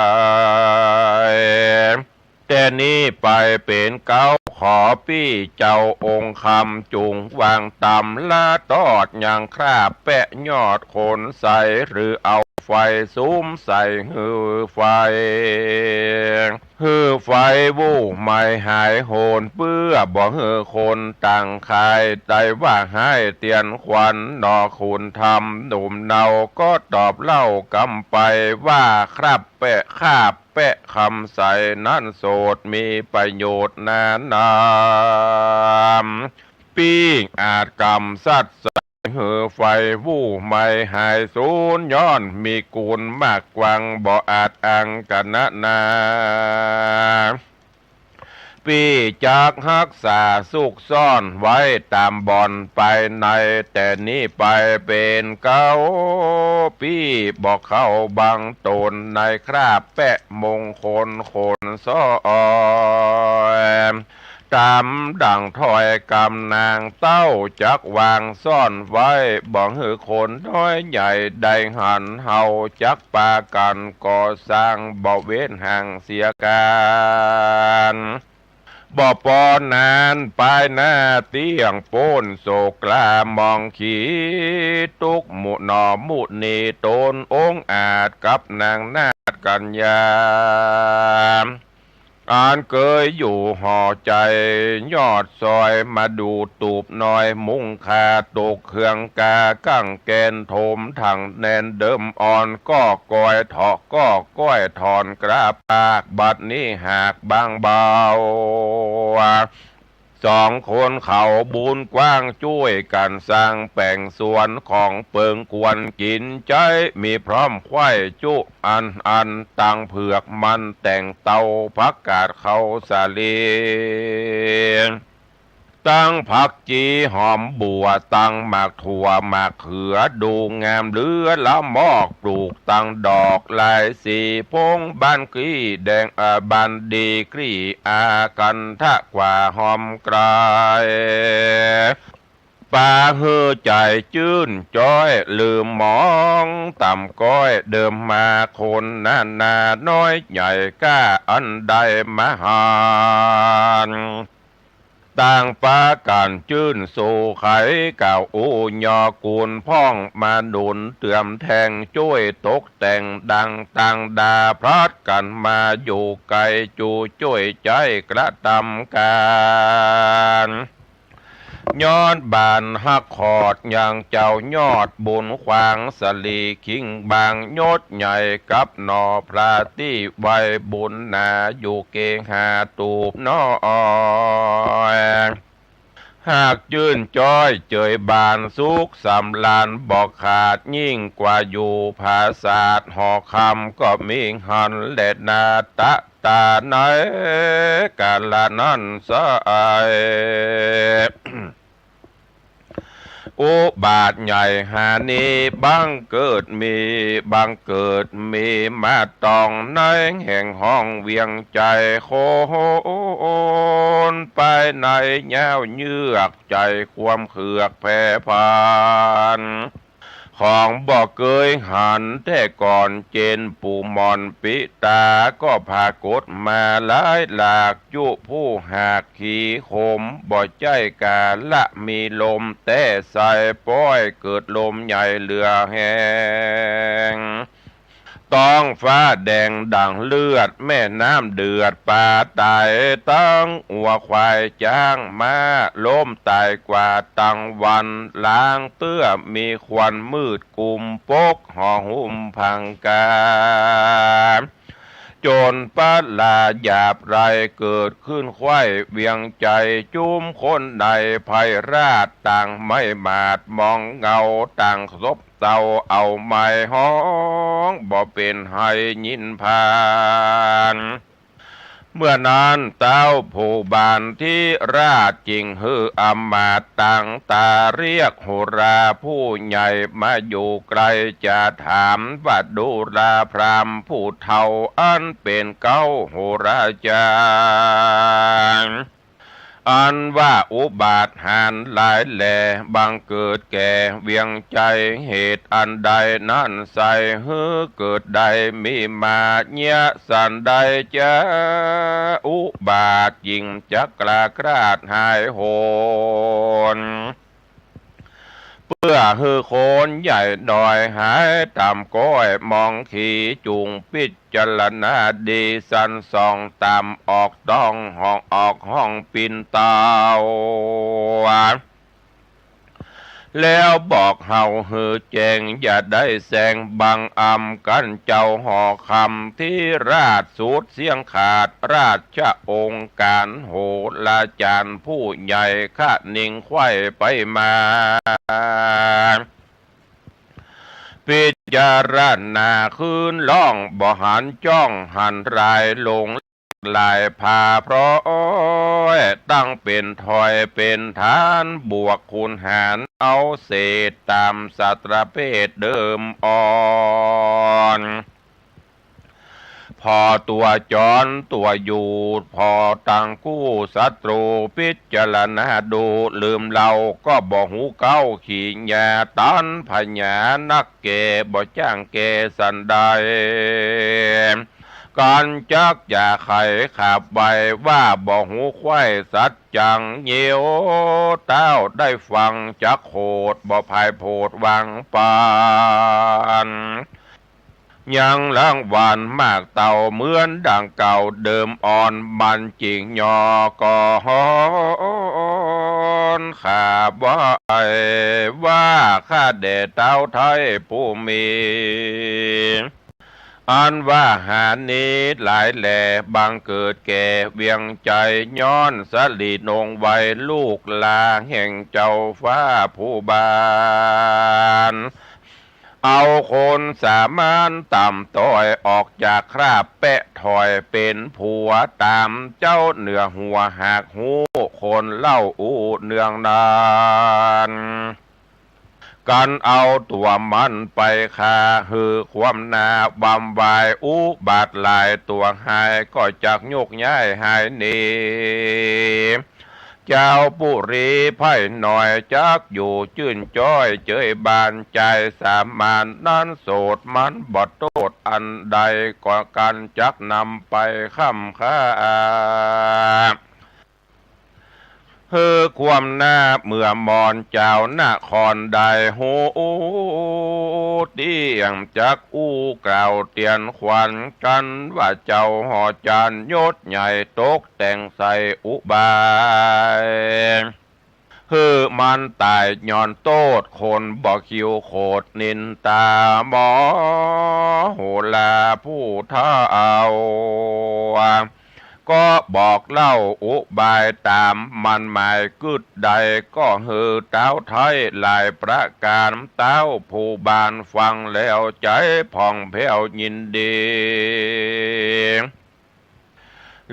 แต่นี้ไปเป๋นเก๊า ขอปี้เจ้าองค์คำจุ่งวางต๋ำละตอดยังคราบแปะยอดคนใส หรือเอาไฟสุมใส่หื้อไฟ หื้อไฟวู้ไหม้หายโหน เปื้อบ่หื้อคนต่างใค่ได้ว่าฮ้ายเตียนขวัญ หนอขุนธรรมหนุ่มเนาก็ตอบเล่ากำไปว่า คราบแปะคาบแปะคำใสนั้นโสษมีประโยชน์นานา ปี้อาจกำสัตว์ใส หื้อไฟวู้ไหม้หายสูญ ย้อนมีกูลมากกว้าง บ่อาจอังกะนะนา ปี้จักฮักษาซุกซ่อนไว้ต๋ามบ่อนไปใน แต่นี้ไปเป๋นเก๊า ปี้บ่เข้าบังต๋นในคราบแปะมงคลคนซ้อย ต๋ามดั่งถ้อยกำนางเต้าจักวางซ่อนไว้ บ่หื้อคนน้อยใหญ่ได้หัน เฮาจักปากั๋นก่อสร้าง บ่เว้นห่างเสียกั๋น บ่ปอนานปายหน้าเตี้ยงโป๊นโศกกล้ามองขี ตุ๊กข์มุหนอมุนีต๋นองอาจกับนางนาฏกัญญา อันเกยอยู่หอใจ๋ยอดซอย มาดูตูบน้อยมุงคาตก เครื่องกากั้งแกนโถมถังแน่นเดิมอ่อน ก็ก้อยเถาะก็ก้อยถอนกล้าปาก บัดนี้หากบางเบา สองคนเขาบุญกว้างจ้วยกั๋นสร้างแป๋งสวนของเปิงควรกิ๋นใจ๊ มีพร้อมไขว้จุอันอัน ตังเผือกมันแตงเตา ผักกาดข้าวสาลี ตังผักจีหอมบั่ว ตังหมากถั่วหมากเขือ ดูงามเหลือละมอก ปลูกตังดอกหลายสี พงบ้านกลี้แดง อ่า บ้านดีกลี้อากันทะกว่าหอมไกล ปาหื้อใจ๋จื้นจ้อย ลืมหมองต่ำก้อย เดิมมาคนนานา น้อยใหญ่กล้าอันใดมาหัน ต่างปากั๋นจื้นสู่ไข กล่าวอู้ยอกูลพ่อง มาหนุนเติมแทงจ้วยตกแต่งดังตังดา พลัดกั๋นมาอยู่ไกล จูจ้วยใจ๊กระตำก๋าน ย้อนบานฮักขอดยังเจ้ายอดบุญขวาง สลีคิงบางยศใหญ่ กับหน่อพระตี้ไว้บุญหนา อยู่เกหาตูบน้อย หากจื้นจ้อยเจยบานสุขสำราญบ่ขาด ยิ่งกว่าอยู่ผาสาทหอคำ ก็มีหันแลนา ตะต๋าในกาละนั้นไส้ อุบาทใหญ่หานี้บังเกิดมี บังเกิดมีมาตอง ในแห่งห้องเวียงใจ๋ โคหนไปในยาวเยือก ใจ๋ความเคือกแผ่พัน ของบ่เกยหันแต่ก่อน เจนปู่หม่อนปิตา ก็ผากฏมาหลายหลาก จุผู้หากขีขม บ่ใจ้กาละมีลม แต่ใส่ป้อยเกิดลมใหญ่เหลือแฮง ท้องฟ้าแดงดั่งเลือด แม่น้ำเดือดปลาต๋าย ตึงวัวควายจ๊างม้า ล้มต๋ายกว่าตังวัน ลางเตื้อมีควันมืดกุม ปกห่อหุ้มพังกา โจรปะลาหยาบไร้ เกิดขึ้นใคว่เวียงใจ๋ จุมคนในไพร่ราช ต่างไม่หมาดมองเงา ต่างซบเซาเอาไม้ฮ้อง บ่เป๋นไห้ยินผ่าน เมื่อนั้นเต้าผู้บานธิราช จึงหื้ออำมาตย์ต่างต๋า เรียกโหราผู้ใหญ่มาอยู่ใก้ จะถามว่าดูราพราหมณ์ผู้เฒ่า อันเป๋นเก๊าโหราจ๋าร อันว่าอุบาทหาญหลายแล บังเกิดแก่เวียงใจ๋ เหตุอันใดนั้นไซร้ หื้อเกิดได้มีมา เยียะสันใดจา อุบาทจึงจักกล้าคลาดหายโหน เปื้อหื้อคนใหญ่น้อยหายต่ำก้อยมองขี จุ่งปิจารณาดีสันส่อง ต่ำออกต้องห้องออกห้องปิ่นเต้า แล้วบอกเฮาหื้อแจ้ง อย่าได้แซงบังอำกั๋น เจ้าหอคำธิราชสุดเสี้ยงขาด ราชองค์ก๋านโหราจ๋ารย์ผู้ใหญ่ คะนิงใคว่ไปมา ปิจารณาคืนล่อง บ่หันจ้องหันราย หลงหลายพาพร้อย ตั้งเป๋นถอยเป๋นฐาน บวกคูณหารเอาเศษ ต๋ามสัตว์ประเภทเดิมอ่อน ผ่อตั๋วจรตั๋วอยู่ ผ่อตังกู้ศัตรู ปิจารณาดูลืมเล่า ก็บ่ฮู้เก๊าขี้หญ้า ตันผญานักแก่ บ่จ้างแก่สันใด กั๋นจักจะไขขับไว้ ว่าบ่ฮู้ใคว่สัจจัง เยียวเต้าได้ฟังจักโขด บ่พ่ายโผดวางปาน ยังรางวัลหมากเต้าเหมือนดังเก่าเดิมอ่อน มันจึงยอก็ฮ้อน ข้าบ่ไอ้ว่า ข้าแด่เต้าไทยผู้มี อันว่าหาญนี้หลายแล บังเกิดแก่เวียงใจ๋ ย้อนสลีนงไว้ลูกหลานแห่งเจ้าฟ้าผู้บาน เอาคนสามัญต่ำต้อย ออกจากคราบแปะถอย เป๋นผัวต๋ามเจ้าเหนือหัว หากฮู้คนเล่าอู้เนืองนาน กั๋นเอาตั๋วมันไปฆ่า หื้อความหน้าบำวาย อุบาทหลายตั๋วหาย ก็จักยกย้ายหายหนี เจ้าปุรีไพร่น้อย จักอยู่จื้นจ้อยเจยบาน จายสามัญนั้นโสด มันบ่โต้ษอันใด ก็กั๋นจักนำไปค้ำค่า หื้อความหน้าเมื่อมอน เจ้านครได้ฮู้เตี้ยง จักอู้กล่าวเตียนขวัญกั๋น ว่าเจ้าหอจ๋ารย์ยศใหญ่ ตกแต่งใส่อุบาย หื้อมันต๋ายย้อนโต้ษ คนบ่คิวโขดนินตาหมอ โหราผู้เฒ่า ก็บอกเล่าอุบายต๋ามมันหมายกึ๊ดได้ ก็หื้อเต้าไทยหลายประก๋าน เต้าผู้บานฟังแล้วใจ๋ผ่องแผ้วยินดี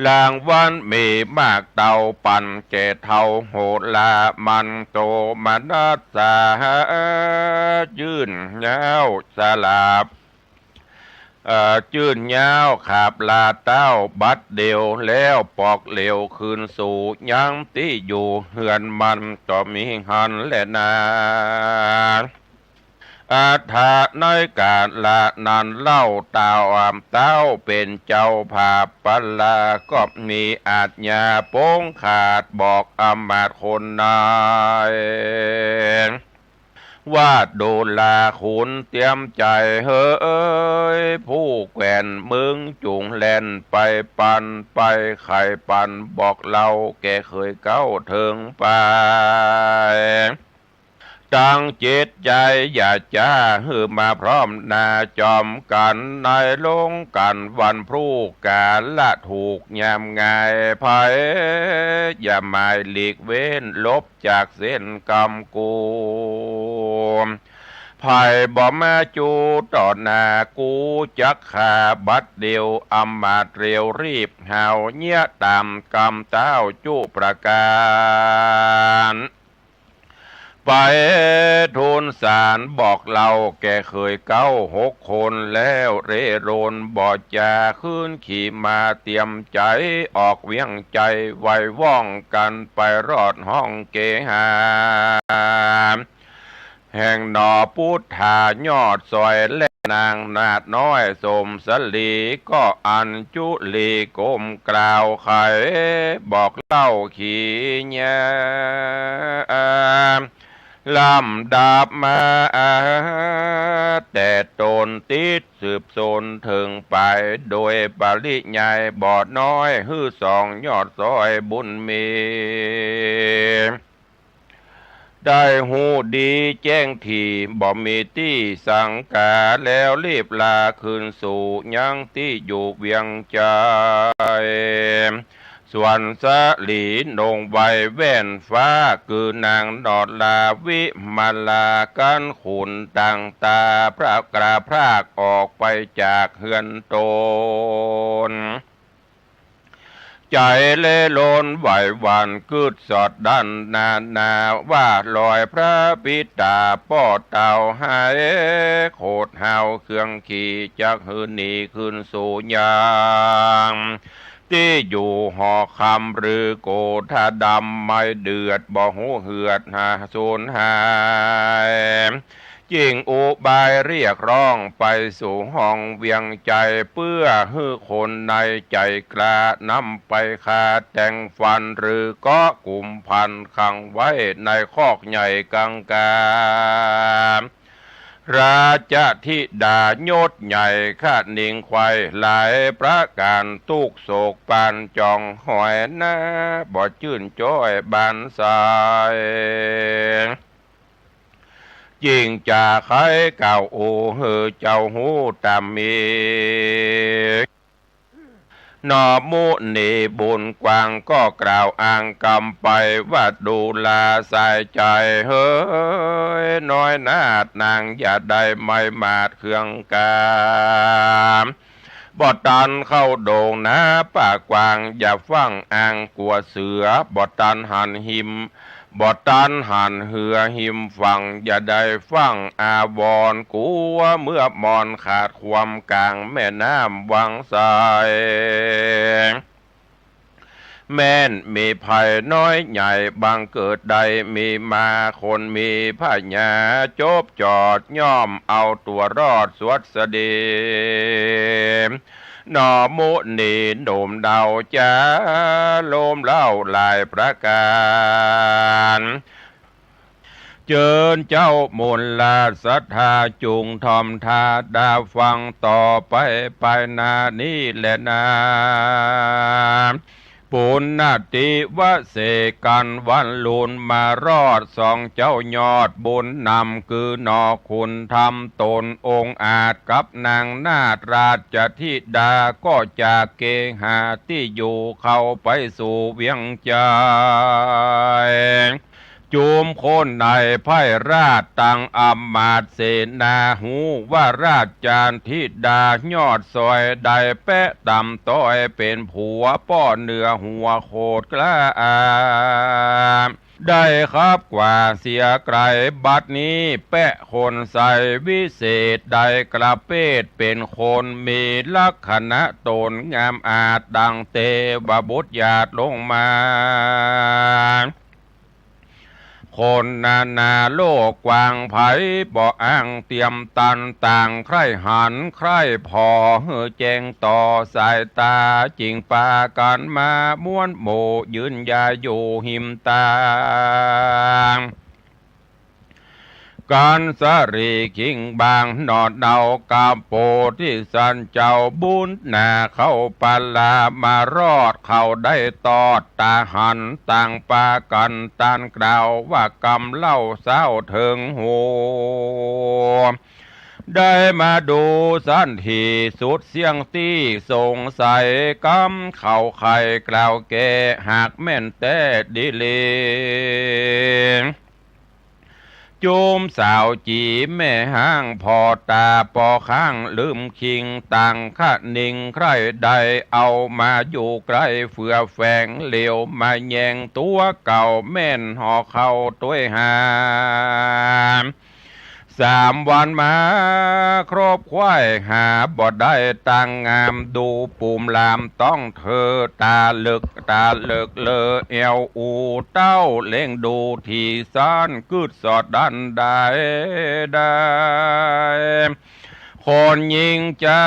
รางวัลมีมากเต้าปั๋นแก่เฒ่าโหรา มันโตมนัสสา จื้นย้าวสลาบ เอ่อ จื้นย้าวขับลาเต้าบัดเดียว แล้วปอกเหลวคืนสู่ยังตี้อยู่ เฮือนมันก็มีหั้นแลนา อัฏฐะในก๋าละนั้นเล่า เต้า เต้าเป๋นเจ้าผาบปลา ก็มีอาชญาปงขาด บอกอำมาตย์คนนาย ว่าดูราขุนเตรียมใจ๋เหย ผู้แคว่นมึงจุ่งแล่นไปปัน ไปไขปันบอกเล่าแก่เขยเก๊าเถิงไป ตั้งจิตใจ๋อย่าจ๊า หื้อมาพร้อมหน้าจอมกั๋น ในลงกั๋นวันพรุ่ง ก๋าละถูกยามง่าย ใผอย่าหมายหลีกเว้น หลบจากเส้นกรรมกู ใผบ่มาจู้ต่อหน้ากู จักฆ่าบัดเดี่ยว อำมาตย์เร็วรีบหาว เยียะต๋ามกำเต้าจุประก๋าน ไปทูลสารบอกเล่าแก่เขยเก๊าหกคน แล้วเร่ร่นบ่จ๋า คืนขี่ม้าเตรียมใจ๋ ออกเวียงใจ๋ไวว่องกั๋น ไปรอดห้องเกหา แห่งหน่อปุทธายอดซอย และนางนาฏน้อยสมสลี ก็อัญจุลีก้มกล่าวไข บอกเล่าขีญา ลำดับมา แต่ต๋นติดสืบสนเถิงไป โดยปริยายบ่น้อย หื้อสองยอดซอยบุญมี ได้ฮู้ดีแจ้งถี่ บ่มีตี้สังก๋า แล้วรีบลาคืนสู่ยังตี้อยู่เวียงใจ๋ ส่วนสลีหนงไวแว่นฟ้า คือนางนอดลาวิมาลา กั๋นขุนต่างต๋า พระกราพรากออกไปจากเฮือนต๋น ใจ๋เล่นลนไหวหวั่น กึ๊ดสอดดั้นนานา ว่าลอยพระปิตาป้อเต่าหาย โขดหาวเครื่องขี่ จักหื้อหนีคืนสู่ยัง ตี้อยู่หอคำหรือโกธาดำ ไม้เดือดบ่ฮู้เหือดหาสูญหาย จิ่งอุบายเรียกร้องไปสู่ห้องเวียงใจ๋ เปื้อหื้อคนในใจ๋กล้านำไปฆ่าแต่งฟัน หรือเกาะกุมพันขังไว้ในคอกใหญ่กังกา ราชธิดายศใหญ่คะนิงไขว่หลายประก๋าน ตุ๊กข์โศกปานจองหอยนา บ่จื้นจ้อยบานใส จิ่งจ๋าใค่กล่าวโอหื้อเจ้าฮู้ต๋ามมี นอมุนีบุญกว้างก็กล่าวอ้างกำไป ว่าดูราสายใจ๋เหย น้อยนาฏนางอย่าได้ไม้หมาดเครื่องกา บ่ตันเข้าดงนาป่ากว้าง อย่าฟั่งอ้างกั๋วเสือ บ่ตันหันหิม บ่ตันหันเฮือหิมฝั่ง อย่าได้ฟั่งอาวรณ์กั๋ว เมื่อมอนขาดความก๋างแม่น้ำวังไส แม้นมีภัยน้อยใหญ่บังเกิดได้มีมา คนมีพญาจบจอดย่อมเอาตั๋วรอดสวัสดี นอมุนีหนุ่มเดาจ๋า โลมเล่าหลายประก๋าน เจิญเจ้ามูลราชศรัทธา จุ่งถ่อมธาดาฟังต่อไป ไปหน้านี้แลนา ปุณณติวเสกัณฑ์วันลุนมารอด สองเจ้ายอดบุญนำ คือหน่อขุนธรรมต๋นองอาจ กับนางนาฏราชธิดา ก็จากเกหาตี้อยู่เข้าไปสู่เวียงใจ๋ จุมคนในพ่ายราชตังอำมาตย์เสนา ฮู้ว่าราชธิดายอดซอยได้แปะต๋ามต้อย เป๋นผัวป้อเหนือหัวโขดกล้า ได้ขับกว่าเสียไก๋ บัดนี้แปะคนใสวิเศษ ได้กระเปดเป๋นคน มีลักษณะต๋นงามอาจดังเตวบุตรหยาดลงมา คนนานาโลกกว้างไพ บ่อ้างเตียมตัน ต่างใคร่หันใคร่ผ่อ หื้อแจ้งต่อสายต๋า จิ่งปากั๋นมาม้วนหมู่ ยืนยายอยู่หิมตาง กัญชลีขิงบางหน่อเนา กาโปธิสัตว์เจ้าบุญนา เข้าปลามารอด เขาได้ตอดตาหัน ต่างปากั๋นตานกล่าวว่า กำเล่าเศร้าเถิงหู ได้มาดูสันทีสุดเสี้ยงตี้สงสัย กำเขาใค่กล่าวแก้ หากแม่นแต๊ดีหลี จุมสาวจี๋แม่ฮ้างผ่อต๋าปอข้างลืมคิง ต่างคะนิงใคร่ได้ เอามาอยู่ใก้เฟือแฝง เหลียวมาแยงตั๋วเก่า แม่นห่อเข้าตวยหา สามวันมาครบค่อย หาบ่ได้ตังงาม ดูปูมลามต้องเธอ ต๋าเลิกต๋าเลิกเลอ แอ่วอู้เต้าเล็งดู ถี่สันกึ๊ดสอดดันได้ได้ คนญิงใจ๋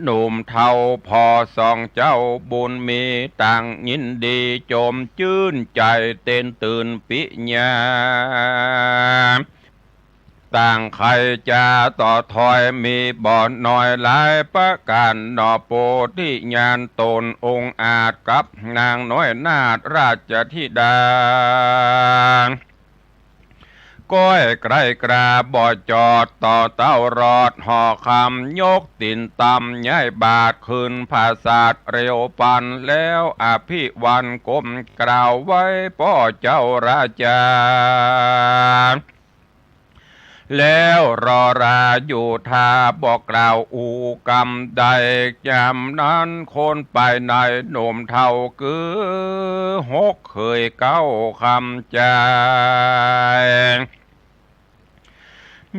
หนุ่มเฒ่า ผ่อสองเจ้าบุญมี ต่างยินดีจมจื้นใจ๋ เต้นตื่นปิญญา ต่างใค่จะต่อถอย มีบ่น้อยหลายประก๋าน หน่อโปธิญาณต๋นองอาจ กับนางน้อยนาฏราชธิดา ก้อยใก้กล้าบ่จอด ต่อเต้ารอดห่อคำ ยกตี๋นต่ำย้ายบาทขึ้นผาสาท เร็วปันแล้วอภิวันก้มกราบไหว้ป้อเจ้าราชา แล้วรอราอยู่ท่า บ่กล่าวอู้กำใด ยามนั้นคนไปในหนุ่มเฒ่ากือหก เขยเก้าคำจาย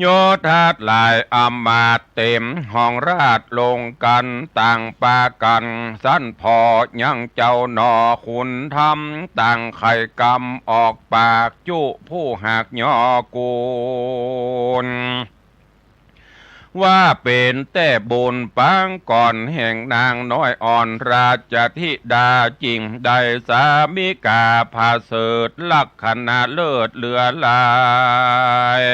ยศทัดหลายอำมาตย์เต๋มห้องราชลงกั๋น ต่างปากั๋นสันผ่อยังเจ้าหน่อขุนธรรม ต่างใค่กำออกปากจุผู้หากย่อกูล ว่าเป๋นแต๊บุญปางก่อนแห่งนางน้อยอ่อนราชธิดา จิ่งได้สามิก๋าผาเสริฐลักขณะเลิศเหลือหลาย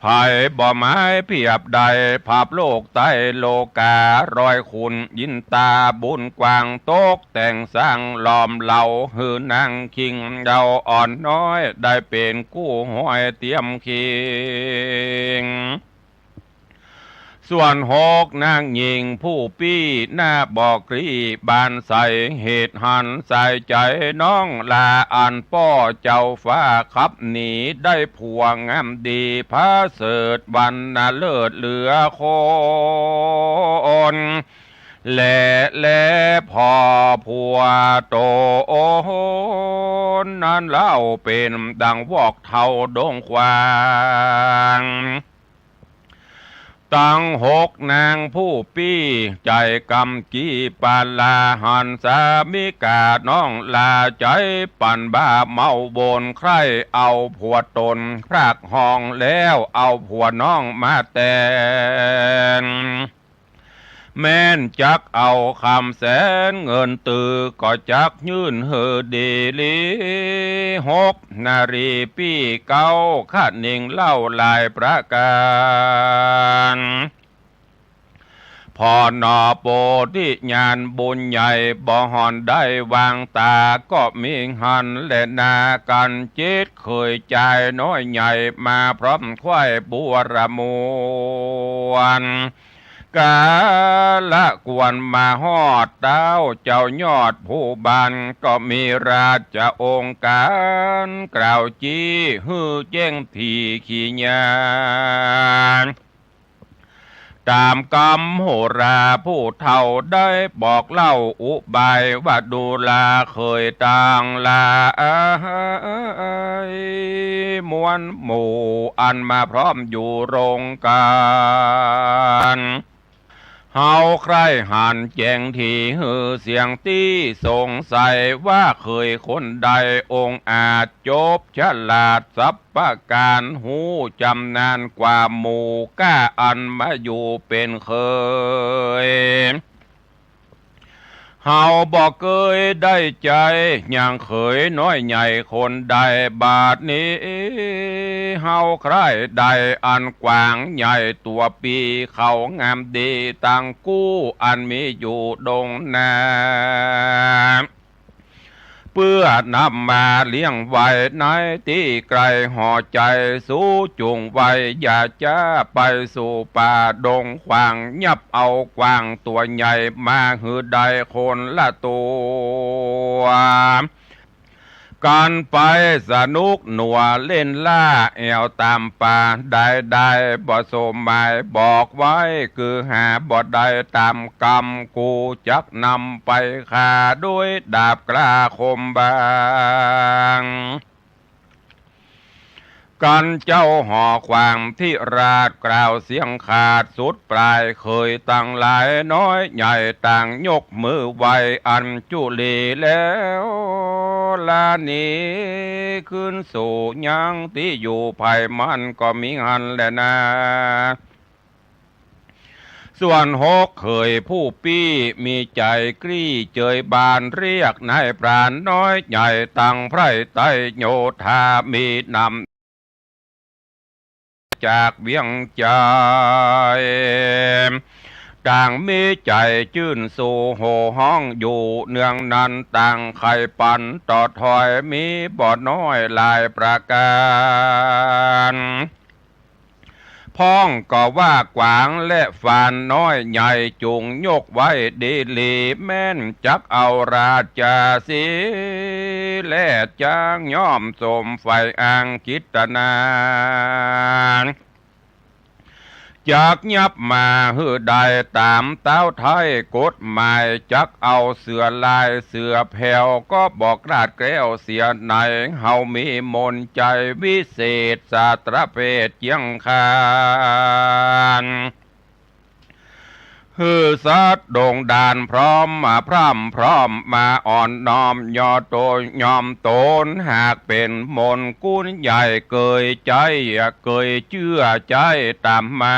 ไผบ่หมายเปรียบได้ ผับโลกใต้โลก๋า ร้อยขุนอินต๋าบุญกว้าง ตกแต่งสร้างหลอมเหลา หื้อนางคิงเยาว์อ่อนน้อย ได้เป๋นกู้ห้อยเตียมคิง ส่วนหกนางญิงผู้ปี้ หน้าบ่กลี้บานใส เหตุหันสายใจ๋น้องหล้า อันป้อเจ้าฟ้าขับหนี ได้ผัวงามดีผาเสริฐวรรณเลิศเหลือคน แล แลผ่อผัวต๋นนั้นเล่า เป๋นดังวอกเฒ่าดงขวาง ตังหกนางผู้ปี้ ใจ๋กำกี้ปาลา หันสามิก๋าน้องหล้า ใจ๋ปั่นบ้าเมาวน ใคร่เอาผัวต๋นพรากห้อง แล้วเอาผัวน้องมาแตน แม่นจักเอาคำแสนเงินตือ ก็จักยื่นหื้อดีหลี หกนารีปี้เก๊าคะนิงเล่าหลายประก๋าน ผ่อหน่อโปธิญาณบุญใหญ่ บ่หอนได้วางต๋า ก็มีหันแลนากั๋น จิตเขยจายน้อยใหญ่ มาพร้อมใคว่บัวระมวล กาละกวนมาฮอดเต๊าเจ้ายอดผู้บาน ก็มีราชองค์ก๋านกล่าวจี้ หื้อแจ้งถี่ขีญาณ ต๋ามกำโหราผู้เฒ่าได้บอกเล่าอุบายว่า ดูราเขยตังหลาย มวลหมู่อันมาพร้อมอยู่โรงก๋าน เฮาใคร่หันแจ้งถี่หื้อเสี้ยงตี้สงสัย ว่าเขยคนใดองอาจจบฉลาดสับประก๋าน ฮู้จำนาญกว่าหมู่ก้าอันมาอยู่เป๋นเขย เฮาบ่เกยได้ใจ๊ยังเขยน้อยใหญ่คนใด บาดนี้ เฮาใคร่ได้อันกวางใหญ่ตั๋วปี เขางามดีตังกู้ อันมีอยู่ดงนา เปื้อนำมาเลี้ยงไว้ในตี้ไกล ห่อใจ๋สูจุ่งไว้ อย่าจ๊าไปสู่ป่าดงขวาง ยับเอากวางตั๋วใหญ่ มาหื้อได้คนละตั๋ว กันไปสนุกหนัวเล่นล่าแอ่วต๋ามป่า ได้ได้บ่สมหมายบอกไว้ คือหาบ่ได้ต๋ามกำ กูจักนำไปฆ่าด้วยดาบกล้าคมบาง กันเจ้าหอความธิราชกล่าวเสียงขาดสุดปลาย เขยตังหลายน้อยใหญ่ต่างยกมือไหว้อัญจุลีแล้ว ลาหนีคืนสู่ยังตี้อยู่ ไผมันก็มีหั้นแลนา ส่วนหกเขยผู้ปี้มีใจ๋กรี้เจยบาน เรียกนายพรานน้อยใหญ่ตังไพร่ไต้โยธา มีนำจากเวียงใจ๋ ต่างมีใจ๋จื้นสู่โห่ฮ้องอยู่เนืองนั้น ต่างใค่ปันต่อถอยมีบ่น้อยหลายประก๋าน พ่องก็ว่ากวางและฟานน้อยใหญ่ จุ่งยกไว้ดีหลี แม่นจักเอาราชาสีห์ และจ๊างย่อมสมใฝ่อ้างกิจตนา จักยับมาหื้อได้ต๋ามตาวไทยกฎหมาย จักเอาเสือลายเสือแผว ก็บอกราชแก้วเสียไหน เฮามีมนต์ใจ๋วิเศษสาตรเพศเจียงคาน หื้อสัตว์ดงดานพร้อมมาพร่ำพร้อมมาอ่อนน้อมย่อโตยอมตน หากเป๋นมนต์กุลใหญ่เกยใจ๊ เกยเจื้อใจ๊ต๋ามมา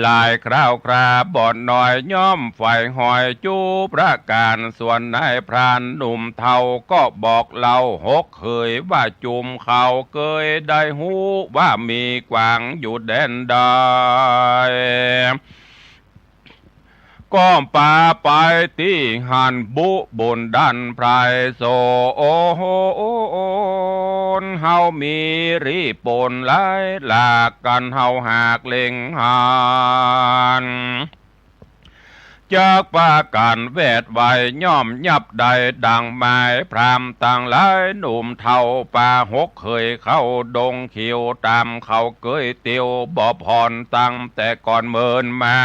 หลายคราวคราบ่น้อยย่อมใฝ่หอยจุประก๋าน ส่วนนายพรานหนุ่มเฒ่าก็บอกเล่าหกเขยว่า จุมเขาเกยได้ฮู้ว่ามีกวางอยู่แดนใด ก็ปาไปตี้หั้นบุบุญดันไพร่โสน เฮามีรีปนหลายหลาก กันเฮาหากเล็งหัน จักปากั๋นแวดไวย่อมยับได้ดังหมาย พราหมณ์ตังหลายหนุ่มเฒ่าปาหกเขยเข้าดงเขียว ต๋ามเขาเกยเตียวบ่ผ่อนตั้งแต่ก่อนเมินมา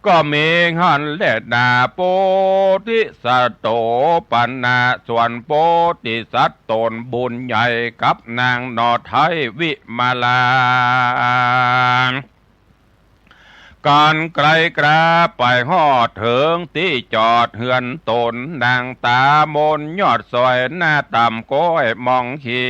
ก็มีหั้นแลนา โพธิสัตโตปนะ ส่วนโพธิสัตว์ต๋นบุญใหญ่กับนางหน่อไท้วิมาลา กั๋นไกลกราไปฮอดเถิงตี้จอดเฮือนต๋น นางต๋ามนยอดซอยหน้าต่ำก้อยมองขี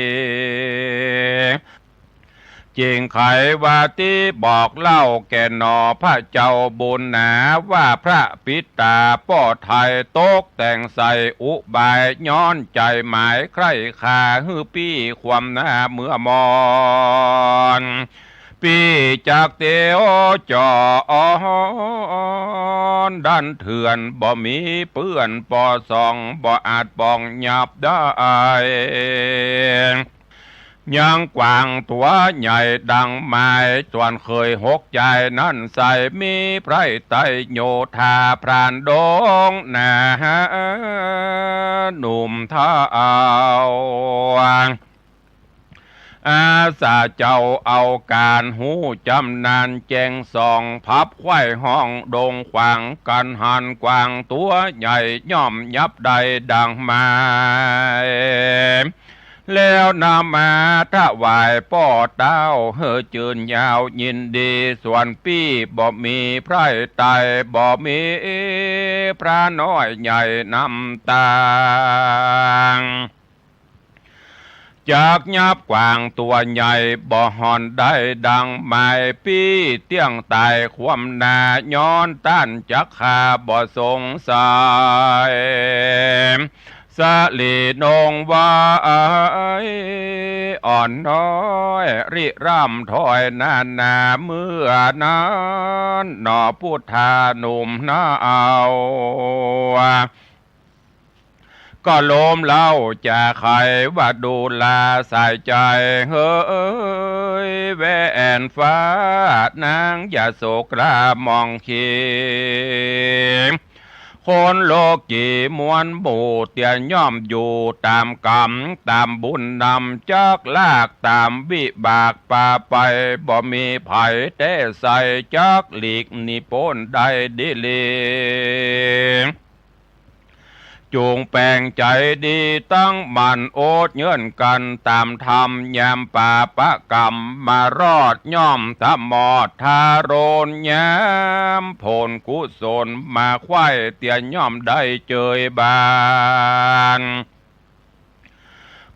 จึงไขว่าตี้บอกเล่าแก่หน่อพระเจ้าบุญหนา ว่าพระปิดต๋าป้อไท้ตกแต่งใส่อุบาย ย้อนใจ๋หมายใคร่ค่าหื้อปี้ความหน้าเมื่อมอน ปี้จักเตียวจอดดันเถื่อน บ่มีเปื้อนปอส่อง บ่อาจป้องยับได้ ยังกวางตั๋วใหญ่ดังหมาย ส่วนเขยหกใจ๋นั้นใส่ มีไพร่ไต้โยธาพรานดงนา หนุ่มเฒ่า อาสาเจ้าเอาก๋านฮู้จำนานแจ้งส่อง พับไขว่ห้องดงขวาง กั๋นหันกวางตั๋วใหญ่ย่อมยับได้ดังหมาย แล้วนำมาถวายป้อเต้าหื้อจืนยาวยินดี ส่วนปี้บ่มีไพร่ไต้ บ่มีพรานน้อยใหญ่นำตาง จักยับกวางตั๋วใหญ่บ่ห่อนได้ดังหมาย ปี้เตี้ยงต๋ายความหน้า ย้อนต้านจักฆ่าบ่สงสัย สลีนงไว้ อ่อนน้อยริร่ำถอยนานา เมื่อนั้นหนอพุทธาหนุ่มหน้าเอา ก็โลมเล้าจะใค่ว่าดูราใส่ใจ๋ เหยแว่นฟ้านางอย่าโศกกล้ามองเข คนโลกีมวลหมู่เตียย่อมอยู่ต๋ามกรรมต๋ามบุญนำ จักลากต๋ามวิบากปาไป บ่มีใผแต๊ใส่จักหลีกหนีป๊นได้ดีหลี จุ่งแป๋งใจ๋ดีตั้งมั่น โอดเยื่อนกั๋นต๋ามธรรม ยามปาปะกรรมมารอดย่อมถมอดทาโรน ยามผลกุศลมาใคว่เตียย่อมได้เจยบาน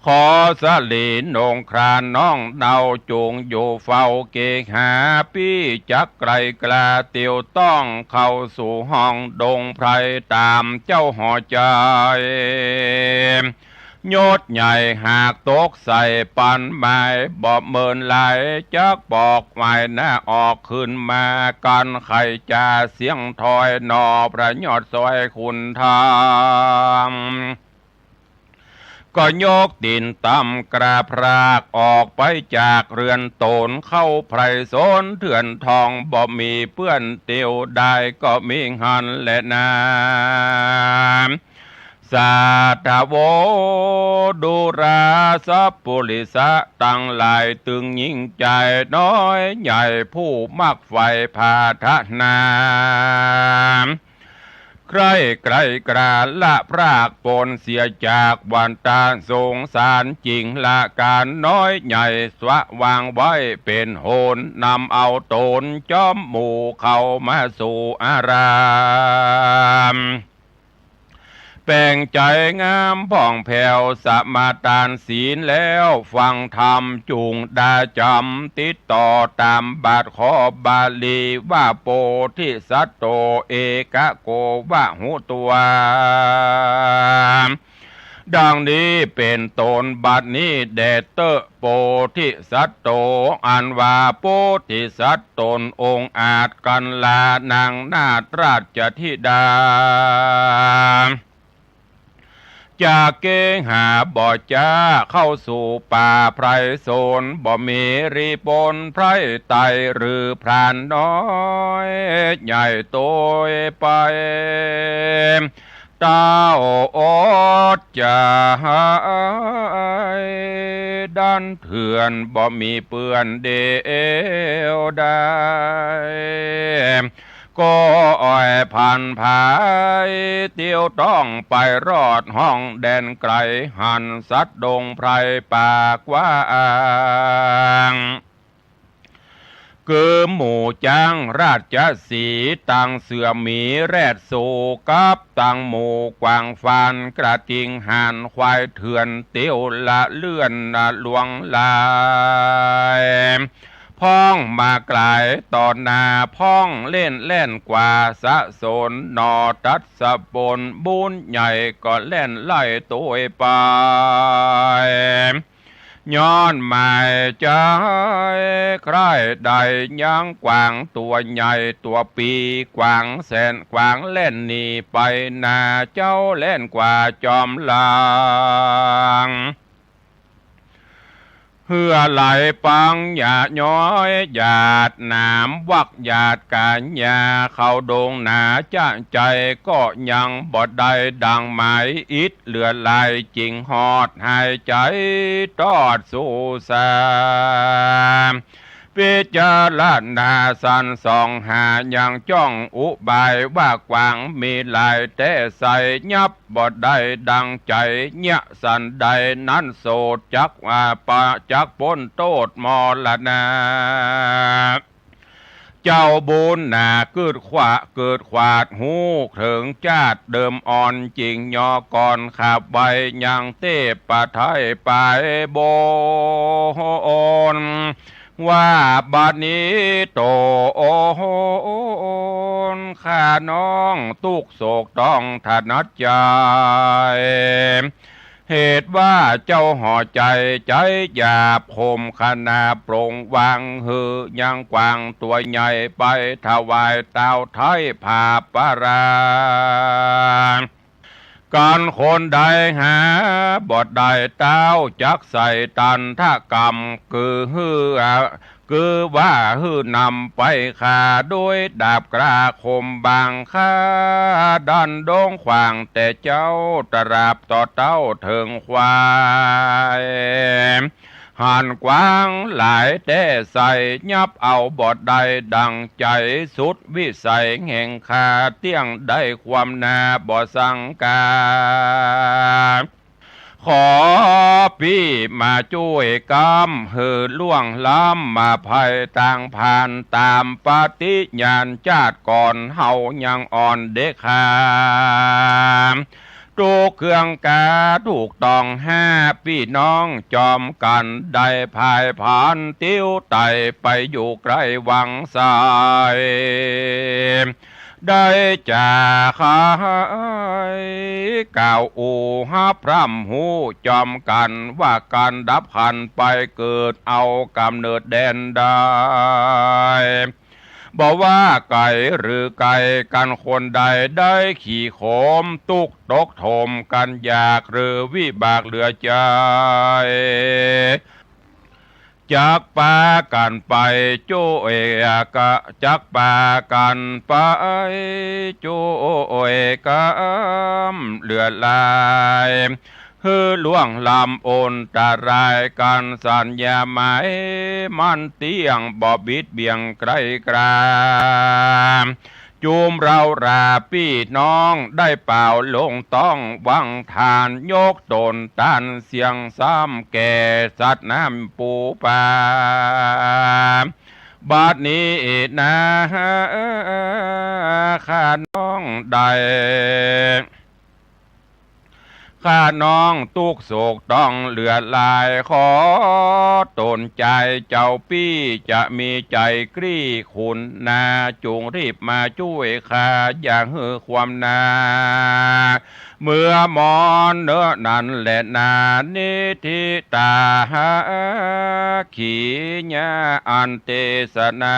ขอสลีนงคราน้องเนา จุ่งอยู่เฝ้าเกหา ปี้จักไกลกล้าเตียวต้อง เข้าสู่ห้องดงไพรต๋ามเจ้าหอใจ๋ ยศใหญ่หากตกใส่ปันไม้ บ่เมินหลายจักบอกหมายหน้าออก ขึ้นมากั๋นใค่จาเสียงถอยหนอ พระยอดซอยคุณธรรม ก็ยกตี๋นต่ำกราบพรากออกไปจากเฮือนต๋น เข้าไพรสนเถื่อนทอง บ่มีเปื้อนเตียวได้ ก็มีหั้นแลนา สาธโว ดูราสัปปุริสะตังหลาย ตึงยิ่งใจ๋น้อยใหญ่ ผู้มักใฝ่ผาถนา ใคร่ไกลกล้าละพรากปนเสียจากวัฏฏะสงสาร จิ่งละก๋านน้อยใหญ่ สะวางไว้เป๋นโหน นำเอาต๋นจ้อมหมู่เข้ามาสู่อาราม แป๋งใจ๋งามผ่องแผ้ว สมาตานศีลแล้วฟังธรรม จุ่งดาจ๋ำติดต่อต๋ามบาทขอบาลีว่า โพธิสัตโต เอกโก วะหุตวา ดังนี้เป๋นต้น บัดนี้แด่เต๊อะ โพธิสัตโต อันว่าโพธิสัตว์ต๋นองอาจกั๋นลา นางนาฏราชธิดา จะเกหาบ่จ๊า เข้าสู่ป่าไพรสน บ่มีรีปนไพรไตหรือพรานน้อยใหญ่โตยไป เต้าอดจะหายดันเถื่อน บ่มีเปื้อนเดียวได้ ก็อ่อยผันผายเตียวต้องไปรอดห้องแดนไกล หันสัตว์ดงไพรป่ากว้าง คือหมู่จ๊างราชสีห์ ตังเสือหมีแรดสูกับตังหมู่กวางฟานกระทิง ห่านควายเถื่อนเตียวละเลื่อนละลวงลาย พ่องมาไกลต่อหน้า พ่องเล่นแล่นกว่าสะสน หนอตัดสะปนบุญใหญ่ ก็แล่นไล่โตยไป ย้อนหมายใจ๋ ใคร่ได้ยังกวางตั๋วใหญ่ตั๋วปี กวางแสนกวางแล่นหนีไปหน้า เจ้าแล่นกว่าจอมหลัง เหื่อไหลปังหญ้าย้อยหยาดหนาม วักหยาดก๋านหญ้าเข้าดงหนา จ๊ะใจ๋ก็ยังบ่ได้ดังหมาย อิดเหลือหลายจิ่งฮอดหายใจ๋ตอดสู่สา พิจารณาสรรส่องหายังจ้องอุบาย ว่ากวางมีหลายแต๊ใส่ ยับบ่ได้ดังใจ๋ เยียะสันใดนั้นโสด จักว่าปะจักป๊นโต้ษมรณะ เจ้าบุญหนา กึดขวา กึดขวาดฮู้เถิงจาติเดิมอ่อน จิ่งยอก่อนขับไวยังเตพปะไทยไปบน ว่าบัดนี้โต นข้าน้องตุ๊กข์โศกต้องถนัดใจ๋ เหตุว่าเจ้าห่อใจ๋ ใจ๋หยาบข่มขนาปลงวาง หื้อยังกวางตั๋วใหญ่ ไปถวายต้าวไท้ผาประรา กันคนใดหาบ่ได้ ต้าวจักใส่ตัณฑกรรม คือหื้อ คือว่าหื้อนำไปฆ่า โดยดาบกล้าคมบาง ฆ่าดันด้งขว้างแต่เจ้า ตราบต่อเต้าเถิงควาย หันกวางหลายแต่ใส่ ยับเอาบ่ได้ดั่งใจ๋ สุดวิสัยแห่งข้า เตี้ยงได้ความนาบ่สังกา ขอปี้มาจ้วยกำ หื้อล่วงล้ำมาภัยต่างผ่าน ต๋ามปฏิญาณจาติก่อน เฮายังอ่อนเด็กขา ตุ๊กข์เคืองกาถูกต้องห้า ปี้น้องจอมกั๋น ได้พ่ายผลาญติ้วไต่ ไปอยู่ใก้วังไส ได้จ๋าขายกล่าวอู้ฮับพร่ำฮู้จอมกั๋น ว่ากั๋นดับขันธ์ไปเกิดเอาก๋ำเนิดแดนใด บ่ว่าไก๋หรือใก้ กั๋นคนใดได้ขี่ขม ตุ๊กข์ตกถมกั๋นอยาก หรือวิบากเหลือใจ๋ จักปากั๋นไปจ้วยกำ จักปากั๋นไปจ้วยกำ เลือดลาย หื้อล่วงล้ำอันตรายกั๋น สัญญาหมายมั่นเตี้ยง บ่บิดเบี่ยงไกลกรา จุมเราราปี้น้องได้เป่าลงต้อง หวังทานยกต๋นต้านเสี้ยง ซ้ำแก่สัตว์น้ำปูปลา บัดนี้นา ข้าน้องได้ ข้าน้องตุ๊กข์โศกต้องเลือดลาย ขอต๋นจายเจ้าปี้ จะมีใจ๋กรี้ขุนนา จุ่งรีบมาจ้วยข้า อย่าหื้อความนา เมื่อมอนเนอะนั้นแลนา นิทธิตา ขีญาอันเตสนา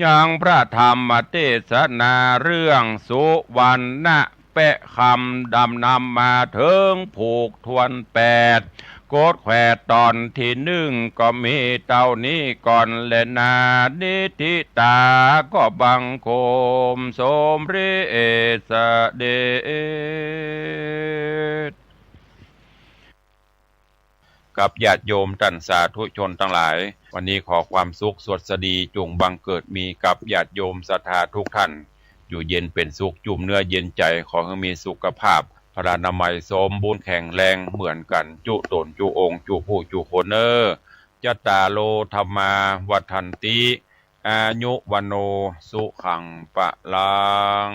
ยังพระธรรมเตสนา เรื่องสุวรรณะ แปะคำดำนำมาเถิงผูกถ้วนแปด กดแขวดต๋อนตี้นึ่ง ก็มีเต้านี้ก่อนแลนา นิทธิตา ก็บังคมสมเร็จเสด็จ กับญาติโยมต้านสาธุชนตังหลาย วันนี้ขอความสุขสวัสดีจุ่งบังเกิดมีกับญาติโยมศรัทธาทุกท่าน อยู่เย็นเป๋นสุข จุ่มเนื้อเย็นใจ๋ ขอหื้อมีสุขภาพ พลานามัยสมบูรณ์แข็งแรงเหมือนกั๋น จุ๊ต๋นจุ๊องค์ จุ๊ผู้จุ๊คนเน่อ จัตตาโร ธัมมา วัฑฒันติ อายุ วัณโณ สุขัง พลัง